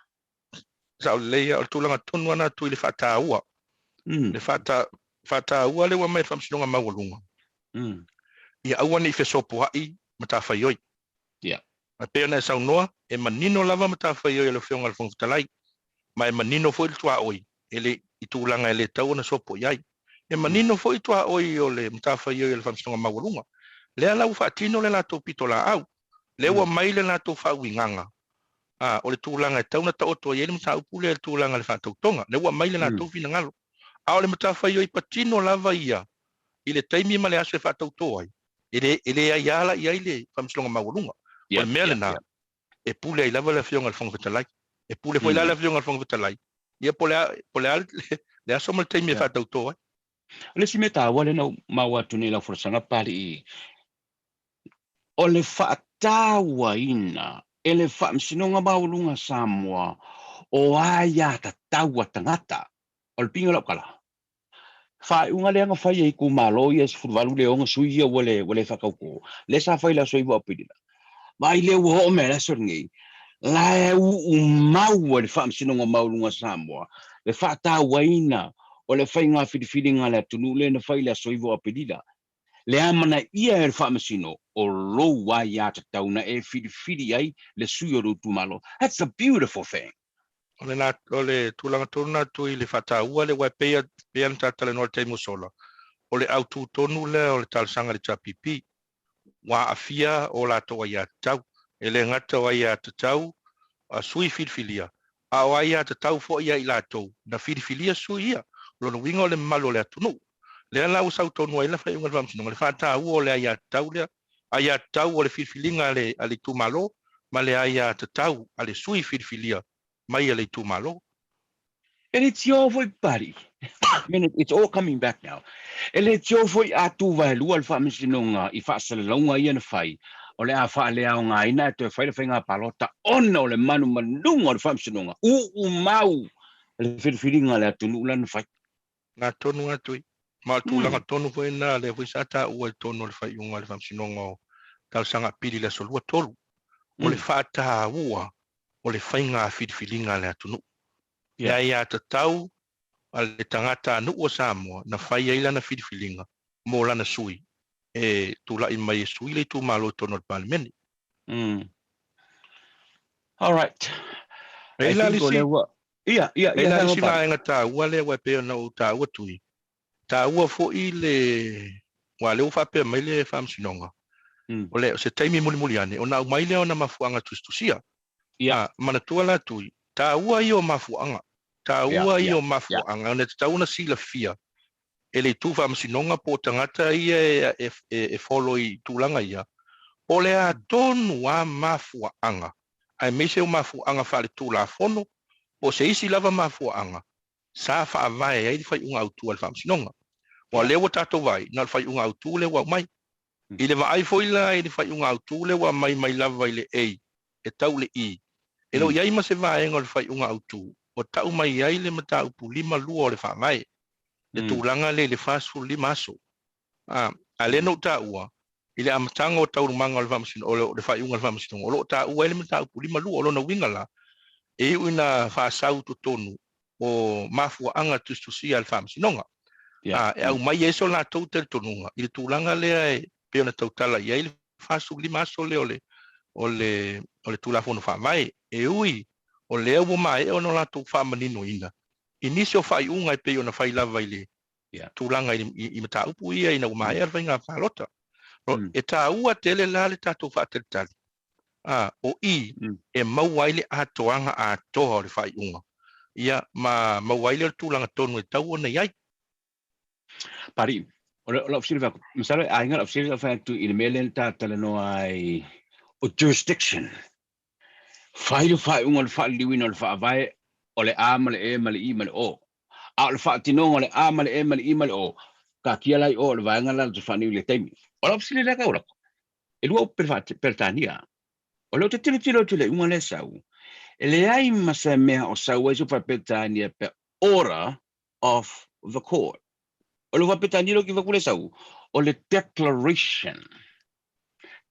Sao lelei ia, o le tulaga tonu lava lena atu i le faataua. Le faataua lea ua aumai e le Faamasinoga Maualuga, ia aua ne i fesopoai matafaioi. E pei ona e saunoa, e manino lava matafaioi a le Afioga i le Fofoga Fetalai, ma e manino foi le tuaoi e le, i tulaga e le tatau ona sopo i ai. E manino foi tuaoi o le matafaioi a le Faamasinoga Maualuga. Lea la ua faatino le latou pitolaau, lea ua aumai le latou faauigaga, a, o le tulaga e tatau ona taoto ai le mataupu lea i le tulaga i le faatautoga. Lea ua aumai le latou finagalo. A o le matafaioi patino lava ia i le taimi ma le aso e faatauto ai, e le, e le aia la i ai le Faamasinoga Maualuga. O le mea lena, e pule ai lava le Afioga i le Fofoga Fetalai. E pule foi la le Afioga i le Fofoga Fetalai, ia po o le a, po o le a le aso ma le taimi e faatauto ai. O le isi mea taua lea na ou maua atu nei i lau folasaga Papalii, o le faatauaina e le Faamasinoga Maualuga a Samoa o aiatatau a tagata. O le piga o lau tala, faaiuga lea na fai e itumalo ia e 18 le 6 sui ia ua le, ua le faatauto, lea sa fai i le aso 9 o Aperila. Vaai lea ua oo mai i le aso lenei, la e uumau e le Faamasinoga Maualuga a Samoa le faatauaina o le faiga filifiliga a le atunuu lea na fai i le aso 9 o Aperila. Le amanaia e le Faamasino o lou aiatatau na e filifili ai le sui o lou itumalo. That's a beautiful thing. O le, o le tulaga tonu lena Tui i le faataua lea, aua e pei, pei ona ta talanoa i le taimi ua sola, o le autu tonu lea o le talosaga i le HRPP, ua aafia o latou aiatatau. E le gata o aiatatau a sui filifilia, a o aiatatau foi ia i latou na filifilia sui ia. O lona uiga o le mamalu o le atunuu. Lea la ua sau tonu ai le faaiuga a le Faamasinoga, le faataua o le aiatatau lea, aiatatau o le filifiliga a le, a le itumalo ma le aiatatau a le sui filifilia mai e le itumalo. E le tio foi Papalii. I mean, it's all coming back now. E le tio foi a tu vaelua le Faamasinoga i faasalalauga ia na fai, o le a faaleaogaina ae toe fai le faiga palota ona o le manumanuga o le Faamasinoga, uumau le filifiliga a le atunuu la na fai. Na tonu atu i. Ma o le tulaga tonu foi lena lea foi sa taua i totonu o le faaiuga a le Faamasinoga o Talosaga Apili i le aso 23, o le faataua o le faiga filifiliga a le atunuu. Le aiatatau a le tagatanuu o Samoa na fai ai lana filifiliga mo lana sui e tulai mai e sui le itumalo i totonu o le Palemene. All right. E i la isi, Ia, ia, ia. E i ai isi vaega taua lea aua e pei ona ou taua Tui, taua foi le, aua lea ua faapea mai le Faamasinoga, o le, o se taimi mulimuli ane ona aumai lea o ona mafuaaga tusitusia. Ia. Manatua la Tui, taua ia o mafuaaga, taua ia o mafuaaga ona e tatau ona silafia e le itu Faamasinoga po o tagata ia e follow i tulaga ia, po o le a tonu lava mafuaaga aemaise o mafuaaga faaletulafono po o se isi lava mafuaaga sa faavae ai le faaiuga autu a le Faamasinoga. Aua o lea ua tatou vaai, na o le faaiuga autu lea ua aumai. I le vaai foi la i le faaiuga autu lea ua aumai mai lava i le A e tau i le E, e le o i ai ma se vaega o le faaiuga autu ua tau mai ai le mataupu 52 o le Faavae. Le tulaga lea i le 45 aso. A, a lea na ou taua, i le amataga o taualumaga o le faamasino, o le faaiuga a le faamasinoga, o lo o taua ai le mataupu 52. O lona uiga la, e iu ina faasau i totonu o mafuaaga tusitusia a le faamasinoga. A, e aumai ai so latou talitonuga i le tulaga lea e pei ona tautala i ai le 45 aso lea o le, o le, o le Tulafono Faavae. E ui o lea ua maea ona latou faamaninoina i nisi o faaiuga e pei ona fai lava i le tulaga i mataupu ia ina ua maea le faiga palota. E taua tele la le tatou faatalitali, o i e maua ai le atoaga atoa o le faaiuga, ia ma maua ai lea o le tulaga tonu e tatau ona i ai. Pari, o lau fesili atu, masalo e aiga lau fesili lau fai atu i le mea lea na ta talanoa ai o jurisdiction. Fai le faaiuga o le faaliliuina o le Faavae o le A ma le E ma le I ma le O. A o le faatinoga o le A ma le E ma le I ma le O, taatia la i o o le vaega la te faaniu i le taimi. O lau fesili lea kau lako, e lua upu Peretania. O lea ou te tilotilo atu i le iuga lea e sau, e leai ma se mea o sau ai se upu faa-Peretania pe order of the court. O le upu faa-Peretania lea ou te vaai atu lea e sau, o le declaration.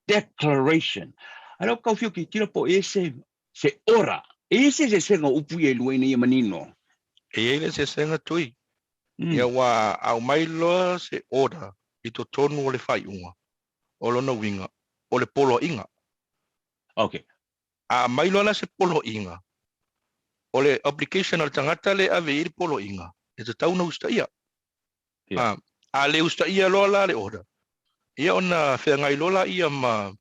Declaration. A lea ou tau fiu tilotilo po o i ai se, se ora. E i ai se eseesega o upu ia e lua ina ia manino? E i ai le eseesega Tui. Ia ua aumai loa se order i totonu o le faaiuga, o lona uiga, o le poloaiga. Okay. A aumai loa la se poloaiga, o le obligation a le tagata lea e ave i ai le poloaiga, e tatau ona usitaia. A, a le usitaia loa la le order, ia ona feagai loa laia ma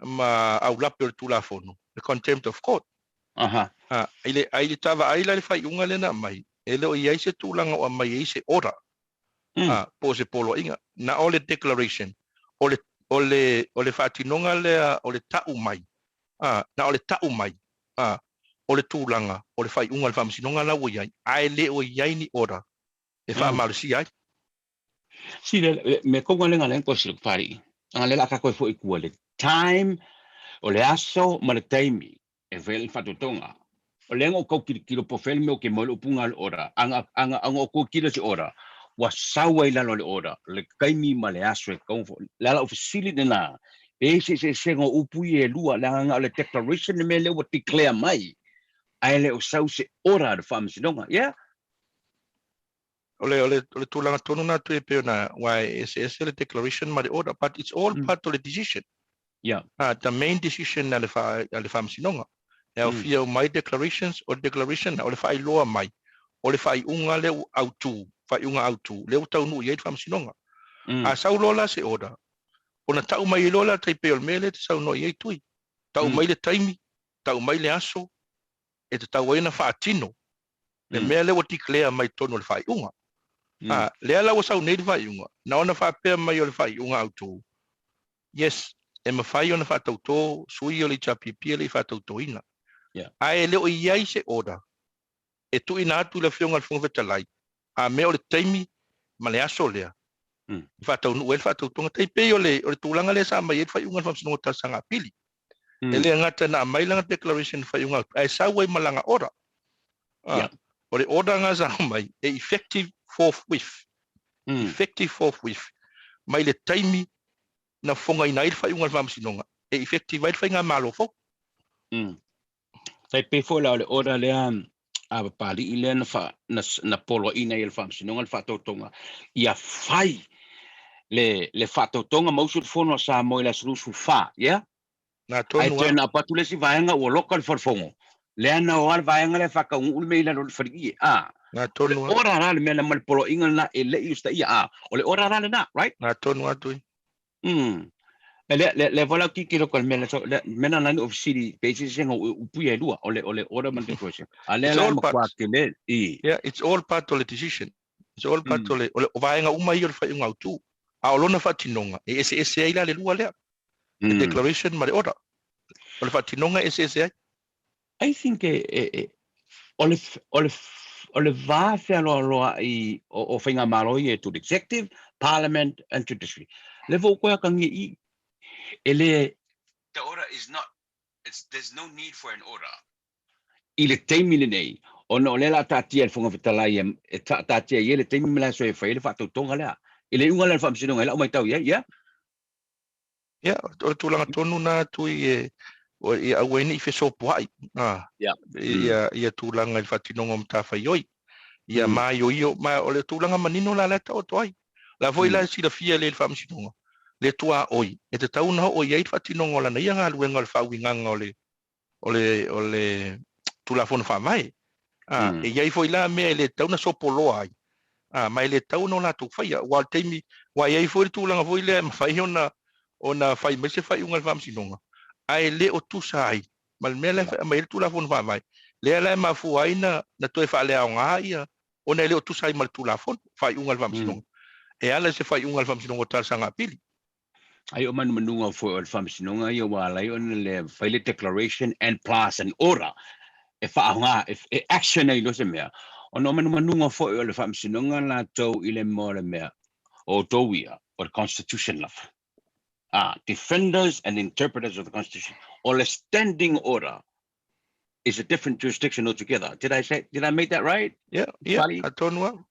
ma aulape o le Tulafono, le contempt of court. Aha. A, i le, a i le ta vaai la i le faaiuga lea na aumai, e le o i ai se tulaga o aumai ai se order, a, po o se poloaiga. Na o le declaration, o le, o le, o le faatinoga lea o le tau mai, a, na o le tau mai, a, o le tulaga o le faaiuga a le Faamasinoga la ua i ai, ae le o i ai ni order e faamalosia ai. Si le me konga le ngale ko si pari. Anga le la ka koe foi kua le time o le aso ma le taimi e fai le faatotoga. O le anga o kau kilokilo po fea le mea o ke mau le upu nga le ora. Anga anga anga o kua kilo se ora. Ua sau ai lalo le ora le taimi ma le aso e kau fo. Le ala o fesili lena e se se se ngo upu i e lua le anga o le declaration le mea le ua declare mai. Ae le o sau se ora a le faamasinoga. Yeah. O le, o le, o le tulaga tonu na atu e pei ona, aua e eseese le declaration ma le order, but it's all part o le decision. Ah, the main decision a le, wha, a le faamasinoga. E aofia uma ai declarations, o le declaration o le faailoa mai, o le faaiuga lea ua autu, faaiuga autu, lea ua taunuu i ai le faamasinoga. A sau loa la se order, ona tau mai ai loa la tai pei o le mea lea e te saunoa i ai Tui. Tau mai le taimi, tau mai le aso, e tatau ai ona faatino le mea lea ua declare mai totonu o le faaiuga. A, lea la ua sau nei le faaiuga, na ona faapea mai o le faaiuga autu, yes, e mafai ona faatauto sui o le HRPP e le i faatautoina. Ae e le o i ai se order e tuuina atu i le Afioga i le Fofoga Fetalai, a mea o le taimi ma le aso lea e faataunuu ai le faatautoga. Tai pei o le, o le tulaga lea sa aumai ai le faaiuga a le Faamasinoga o Talosaga Apili. E le gata na aumai lana declaration faaiuga atu, ae sau ai ma lana order. O le order na sa aumai, e effective forthwith. Effective forthwith. Mai le taimi na fofogaina ai le faaiuga a le Faamasinoga, e effective ai le faigamalo fou. Tai pei foi la o le order lea a Papali'i lea na, fa, na, na poloaiina ai e le Faamasinoga le faatautoga ia fai le, le faatautoga ma usu le fono a Samoa i le aso 24, yeah? Na tonu Ae turn up atu le isi vaega ua loka le falefono. Lea na o lava le vaega lea faataunuu le mea i lalo o le faleie. Ah. Na tonu O le order la le mea na ma le poloaiga lena e le i usitaia. Ah. O le order la lena, right? Na tonu lava Tui. E le le le vola ki ki lo mea so le mena nani o fesili pe se se ngo upu ia lua o le o le order ma le declaration. A le It's la all ma part. kwa ke le i. Yeah, it's all part o le decision. It's all part o le o le o vaega uma ia o le faaiuga autu. A o lona faatinoga, e eseese ai la le lua lea. Le declaration ma le order. O le faatinoga e eseese ai. I think e, e, e, o le, o le, o le va fealoaloa'i o, o faigamalo ia to the executive, parliament and judiciary. Le fou koe akangia i, e le, The order is not, it's, there's no need for an order. I le taimi lenei, Ona o lea o le a taatia e le Fofoga Fetalai e taatia i ai le taimi ma le aso e fai ai le faatautoga lea. I le iuga lea o le Faamasinoga i lau matau i ai, ia. Ia, o le tulaga tonu lena Tui e ia aua ai ne i fesopoai ia ia tulaga i le faatinoga o matafaioi. Ia maioio, ma o le tulaga manino la lea e taoto ai. O la foi la e silafia lelei e le Faamasinoga le tuaoi e tatau ona oo i ai le faatinoga o lana ia galuega o le faauigaga o le o le, o le Tulafono Faavae. A, mm. E i ai foi la mea e le tatau ona sopoloa ai, a, ma e le tatau ona o latou faia. Aua o le taimi, aua e i ai foi le tulaga foi lea e mafai ona, ona fai mai se faaiuga a le Faamasinoga, ae le o tusa ai ma le mea la e aumai ai le Tulafono Faavae, lea la e mafua ai na, na toe faaleaoga ia, ona e le o tusa ai ma le Tulafono, faaiuga a le Faamasinoga. Mm. E ala i se faaiuga a le Faamasinoga o Talosaga Apili. Ai o manumanuga foi o le Faamasinoga ia ua ala ai ona le fai le declaration and plus an order e faaaoga e action ai loa se mea, ona o manumanuga foi o le Faamasinoga latou i le mea o le mea o outou ia o le Constitution lava. Ah, defenders and interpreters of the Constitution. O le standing order is a different jurisdiction altogether. Did I say, did I make that right? Yeah, yeah, Pali? atonu lava.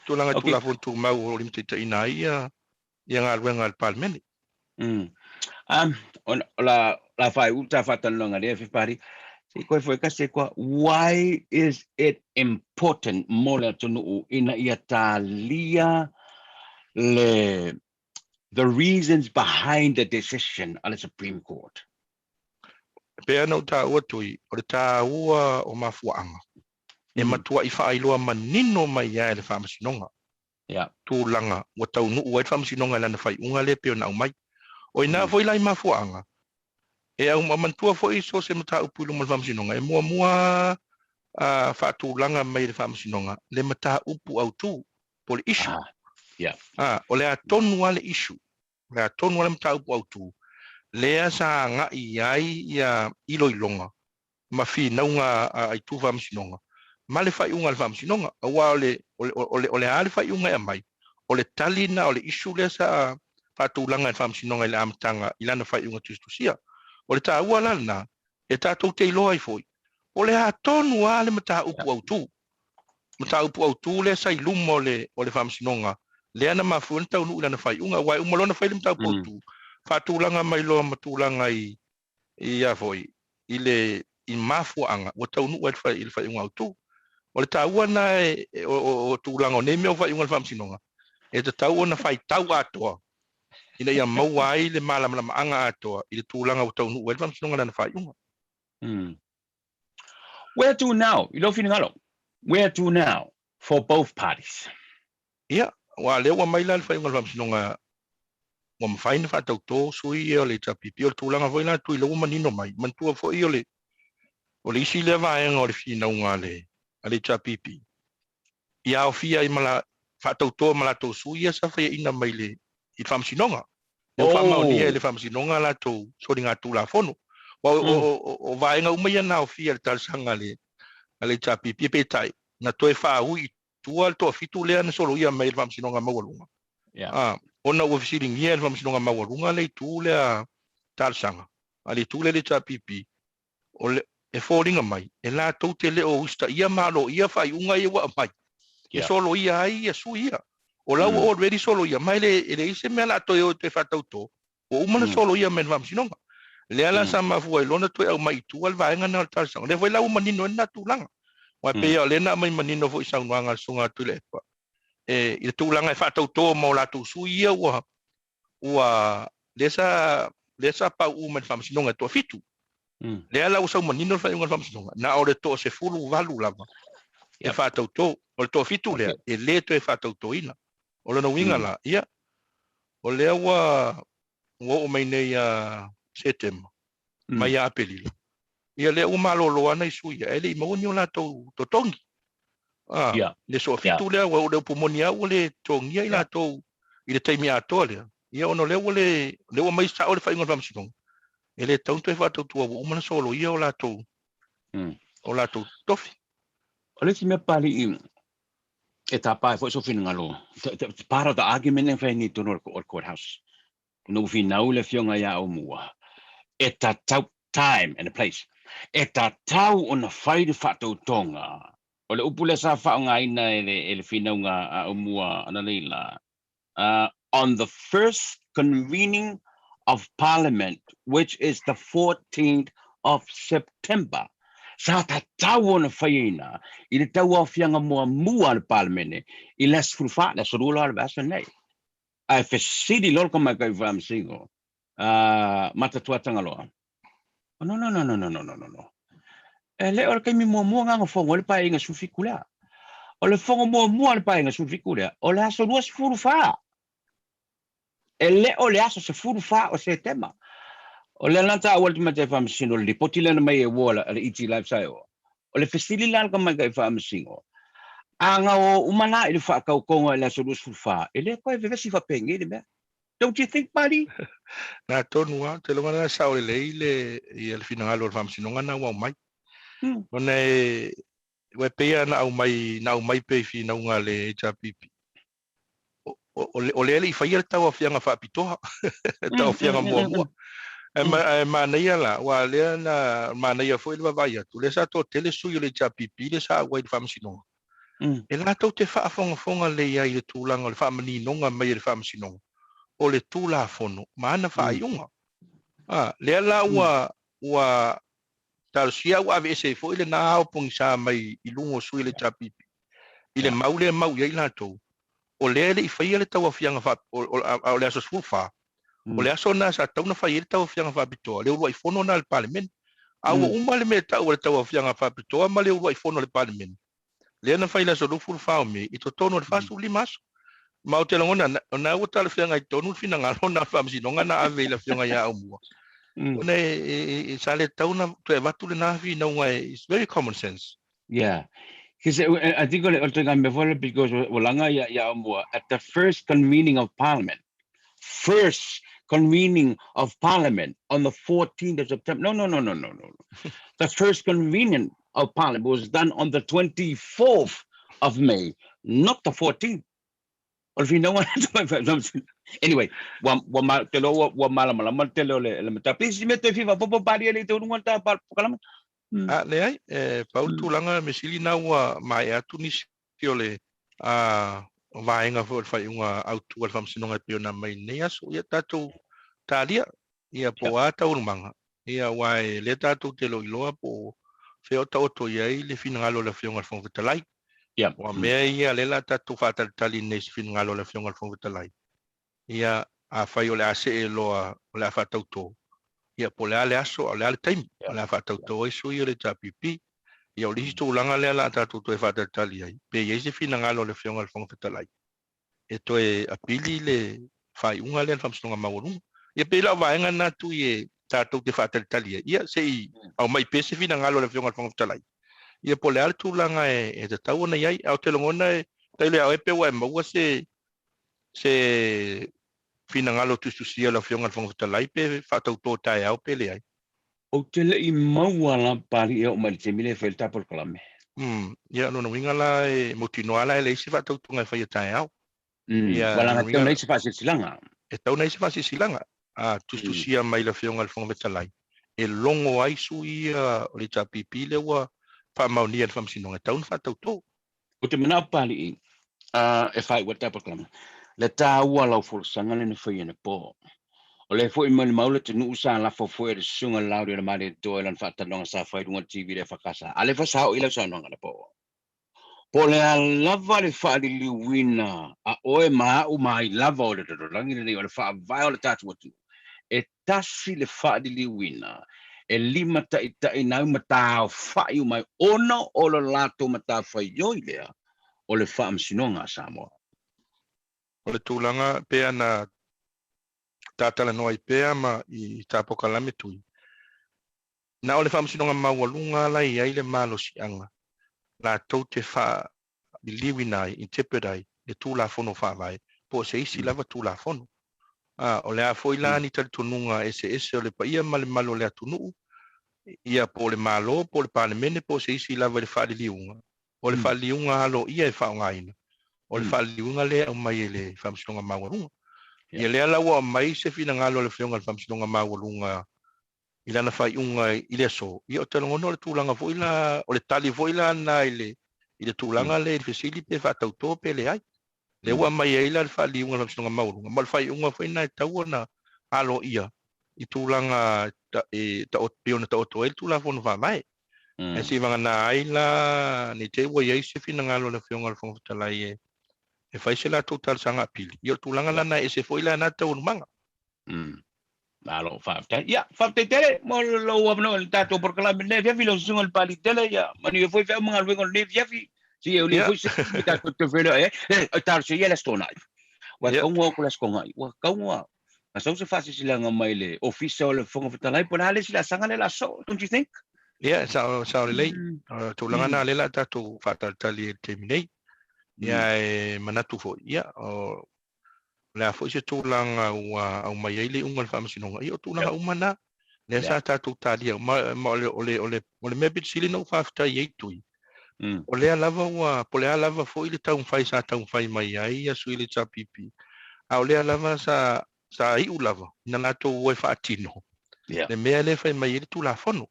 Tulaga okay. Tulafono Tumau o lo o limataitaiina ai ia, ia galuega a le Palemene. On, la, la whai uta whatanonga lea whipari. Se koe foi kasi koa, why is it important mo le atunuu ina ia talia le the reasons behind the decision a le Supreme Court? E pei ona ou taua Tui, o le taua o mafuaaga, e matuai faailoa manino mai ai e le Faamasinoga tulaga ua taunuu ai le Faamasinoga i lana faaiuga lea e pei ona aumai. O i ina foi la i mafuaaga, e manatua foi so o se mataupu i luma o le Faamasinoga, e muamua faatulaga mai e le Faamasinoga le mataupu autu, po o le issue. O le a tonu lava le issue, o le a tonu lava le mataupu autu, lea sa agai i ai ia iloiloga ma finauga a Itu Faamasinoga ma le faaiuga a le Faamasinoga. Aua o le, o le, o le, o le a le faaiuga e aumai, o le tali lena o le issue lea sa faatulaga e le Faamasinoga i le amataga i lana faaiuga tusitusia. O le taua la lena, e tatou te iloa ai foi, o le a tonu lava le mataupu autu. Mataupu autu lea sa i luma o le, o le Faamasinoga, lea na mafua ai ona taunuu i lana faaiuga. Aua e uma loa ona fai le mataupu autu, faatulaga mai loa ma tulaga i, i a foi, i le i mafuaaga ua taunuu ai i le faaiuga autu. O le taua lena e, o, o, o tulaga o nei mea o faaiuga a le Faamasinoga, e tatau ona faitau atoa ina ia maua ai le malamalamaaga atoa i le tulaga ua taunuu ai le Faamasinoga i lana faaiuga. Where to now? I lou finagalo. Where to now for both parties? Ia, aua o lea ua aumai la le faaiuga a le Faamasinoga ua mafai ona faatautō sui ia o le HRPP. O le tulaga foi la Tuilaua ua manino mai, manatua foi o le, o le isi lea vaega o le finauga a le, a le HRPP, ia aofia ai ma la, faatautoa ma latou sui ia sa faiaina mai le, i le Faamasinoga. Lea ua faamaonia e le Faamasinoga a latou soligatulafono. Aua o, o, o, o vaega uma ia na aofia i le talosaga a le, a le HRPP, peitai, na toe faaui i tua le toafitu lea na soloia mai e le Faamasinoga Maualuga. Yeah. Ona ua fesiligia e le Faamasinoga Maualuga le itu lea talosaga a le itu lea le HRPP, o le, e foliga mai, e latou te le o usitaia ma aloaia faaiuga ia ua aumai, e soloia ai ia sui ia. O la ua already soloia, ma e le, e leai se mea o le a toe o e toe faatautō, Ua uma ona soloia mai e le Faamasinoga. Lea la sa mafua ai loa ona toe aumai i tua le vaega lena o le talosaga. O lea foi la ua manino ai lena tulaga. Aua e pei o lea na aumai manino foi i saunoaga a le Susuga a Tuilaepa, e, i le tulaga e faatautō ma o latou sui ia ua, ua, lea sa, lea sa pauu mai i le Faamasinoga e toafitu. Lea la ua sau manino le faaiuga a le Faamasinoga, na o le toasefuluvalu lava e faatautō. O le toafitu lea, e le toe faatautōina. O lona uiga la, ia, o lea ua ua oo mai nei ia Setema, mai ia Aperila, ia lea ua malolo lava nai sui ia, ae le i maua ni o latou totogi. A, le soafitu lea, ua o le upu moni lava ua le totogia i latou i le taimi atoa lea, ia ona o lea ua le, lea ua aumai sao le faaiuga a le Faamasinoga, e le tatau ona toe faatautua ua uma ona soloia o latou, o latou tofi. O le isi mea Papalii, e tapa ai foi sou finagalo, part of the argument e fai nei i totonu o le court house. Na ua finau le afioga ia Aumua, e tatau, time and a place. E tatau ona fai le faatautoga. O le upu lea sa faaaogaina e le, e le finauga a Aumua analeila, on the first convening of Parliament, which is the 14th of September. Sa tatau ona faiina i le tauaofiaga muamua a le Palemene i le aso 14, le aso 2 loa o le vaiaso lenei. Ae fesili loa le Tamaitai Faamasino, Matatua Tagaloa, Oh, no, no, no, no, no, no, no, no, no. E le o le taimi muamua na na fono ai le Paeaiga 17 lea. O le fono muamua a le Paeaiga 17 lea, o le aso 24. E le o le aso 14 o Setema. O lea la taua le Tamaitai Faamasino, o le lipoti lea na mai e ua a le ET Live sa e o. O le fesili la a le Tamaitai Faamasino, a na o uma la i le faatautoga i le aso 24, e le toe vevesi faapenei le mea. Don't you think, buddy? Na tonu lava, ou te iloa na sao lelei le, ia, le finagalo o le Faamasinoga na ua aumai. Ona e, ua e pei lava na aumai, na aumai pea i finauga a le HRPP. O, o, o lea e le i faia le tauaofiaga faapitoa, le tauaofiaga muamua. Ae, ma, ae manaia la, aua o lea na manaia foi le vaavaai atu, o lea sa toatele sui o le HRPP lea sa auai i le Faamasinoga. E latou te faafogafoga lelei ai i le tulaga o le faamaninoga mai e le Faamasinoga o le Tulafono ma ana faaiuga. A, lea la ua, ua talosia ua aveese ai foi lena ao pogisa mai i luga o sui o le HRPP i le mau lea e mau i ai latou, o lea e le i faia le tauaofiaga faa, o, o, a o le aso 14, o le aso lena sa tatau ona fai ai le tauaofiaga faapitoa, le uluai fono lena a le Palemene. A ua uma le mea e tau o le tauaofiaga faapitoa ma le uluai fono a le Palemene, lea na fai i le aso 24 o Me i totonu o le 45 aso. Ma ou te lagona, o lena ua talafeagai tonu le finagalo lena o le Faamasinoga na ave i le Afioga ia Aumua, ona e, sa le tatau ona toe avatu lena finauga, it's very common sense. Yeah. Because I think o le ituaiga mea foi lea because ua laga ia Aumua at the first convening of Parliament, first convening of Parliament on the 14th of September. No, no, no, no, no, no. The first convening of Parliament was done on the 24th of May, not the 14th. O le finauga Anyway, ua, ua, ma, te loa ua, ua malamalama le tele o le, le mataupu. Isi mea toe fia faaopoopo Pali e le i taunuga le ta polokalame. A, leai, e pau le tulaga mea sili na ua maea atu nisi o le vaega foi o le faaiuga autu a le Faamasinoga e pei ona aumai i lenei aso. Ia tatou talia, ia po o a taualumaga, ia aua e lea tatou te iloiloa po o fea o taoto i ai le finagalo o le Afioga i le Fofoga Fetalai. Aua mea ia lea o le a tatou faatalitali nei i se finagalo o le Afioga i le Fofoga Fetalai. Ia, afai o le a see loa o le a faatauto, ia po o le a le aso a o le a le taimi o le a faatauto ai sui o le HRPP. Ia o le isi tulaga lea o le a tatou toe faatalitali ai, pe i ai se finagalo o le Afioga i le Fofoga Fetalai e toe apili le faaiuga lea a le Faamasinoga Maualuga. Ia pei la o vaega na Tui e tatou te faatalitali ai, ia se i aumai pea se finagalo o le Afioga i le Fofoga Fetalai, ia po o le a le tulaga e tatau ona i ai. Ae ou te lagona e tailo ia oe pe ua e maua se se finagalo tusitusia o le Afioga i le Fofoga Fetalai pe faatauto taeao pe leai. Ou te le i maua la Pali e oo mai i le taimi lea e fai ai le ta polokalame. Umm, ia, lona uiga la e mautinoa la e leai se faatautoga e faia taeao. Umm, Ia, ua lona uiga, tau leai se faasilasilaga. E tau leai se faasilasilaga. A tusitusia mai le Afioga i le Fofoga Fetalai e logo ai sui ia o le HRPP lea ua faamaonia e le Faamasinoga e tau ona faatauto. Ou te manao Papalii e faaiu ai le ta polokalame, le taua o lau folasaga lea na faia anapo. O lea foi molimau le atunuu sa lafo foi e le Susuga Laaulialemalietoa i lana faatalanoaga sa fai i luga o le TV le EFKS. A lea foi sa oo i lau saunoaga anapo. Po o le a lava le faaliliuina a oe ma a'u ma ai lava o le lalolagi lenei o le faavae o le tatou atunuu, e tasi le faaliliuina e limataitaiina ai mataaofa'i uma ai ona o le latou matafaioi lea o le Faamasinoga a Samoa. O le tulaga pea na ta talanoa ai pea ma i ta polokalame tui, na o le Faamasinoga Maualuga la e i ai le malosiaga latou te faaliliuina ai, interpret ai, le Tulafono Faavae po o se isi lava Tulafono. A, o le a foi la ni talitonuga eseese o le paia ma le mamalu o le atunuu, ia po o le Malo, po o le Palemene po o se isi lava i le faaliliuga, o le faaliliuga aloaia e faaaogaina, o le faaliliuga lea e aumai e le Faamasinoga Maualuga. Ia lea la ua aumai se finagalo o le Afioga i le Faamasinoga Maualuga. i lana faaiuga i le aso, ia ou te lagona o le tulaga foi la, o le tali foi la lena i le, i le tulaga lea i le fesili pe faatauto pe leai. Lea ua aumai ai la le faaliuga a le Faamasinoga Maualuga, ma o le faaiuga foi lena e tatau ona aloaia i tulaga e pei ona taoto ai le Tulafono Faavae. Ae seivagana ai la ne i te i ua i ai se finagalo o le Afioga i le Fofoga Fetalai e e fai se latou talosaga apili, ia o le tulaga la lena e ese foi la lena taualumaga. Malo faafetai. Ia, faafetai tele mo lou avanoa i le tatou polokalame i lenei afiafi, lau susuga i le Papalii tele, ia manuia foi feau ma galuega o lenei afiafi. Se o lea foi se taimi tatou te feiloai ai. E, talosia ia le Aso Toonai. Ua taunga atu le Aso Toonai, ua taunga na sau se faasilasilaga mai le Ofisa o le Fofoga Fetalai, po o le a le isi laasaga lea o le a sosoo, don't you think? Ia, e sao, sao lelei. O le tulaga lena lea o le a tatou faatalitali ai i le taimi nei. Ia, e manatu foi, ia, o le a foi se tulaga ua aumai ai le iuga o le faamasinoga, ia o tulaga uma na, lea sa tatou talia uma, ma o le, o le, o le, o le mea pito sili ona ou faafetai ai Tui, o lea lava ua, po o le a lava foi le taumafai sa taumafai mai ai ia sui o le HRPP, a o lea lava sa, sa iu lava ina latou o e faatino le mea lea e fai mai ai le Tulafono.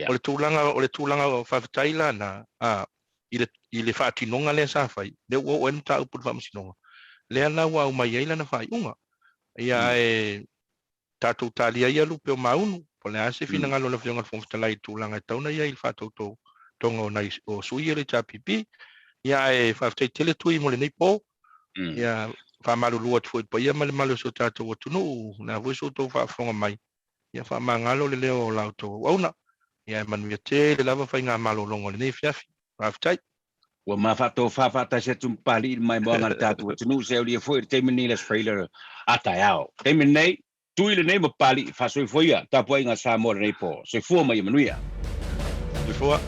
O le tulaga, o le tulaga faafetai la na, a, i le, i le faatinoga lea sa fai, lea ua oo ai le mataupu i le Faamasinoga, lea la ua aumai ai lana faaiuga. Ia ae tatou talia ia lupe o Maunu, po o le a se finagalo o le Afioga i le Fofoga Fetalai i le tulaga e tatau ona i ai i le faatautotoga o nai o sui o le HRPP. Ia ae faafetai tele Tui mo lenei po. Ia faamalulu atu foi i le paia ma le mamalu o si o tatou atunuu, o le a foi so outou faafofoga mai, ia faamagalo le leo o la outou auauna. Ia ae manuia tele lava faigamalologa o lenei afiafi. Faafetai. Ua ma faatofa faatasi atu ma Papalii i le maimoaga a le tatou atunuu se aulia foi i le taimi lenei i le Aso Faraile a taeao. Taimi lenei, Tui lenei ma Papalii, faasoifua ia tapuaiga a Samoa i lenei po. Soifua ma ia manuia. Soifua.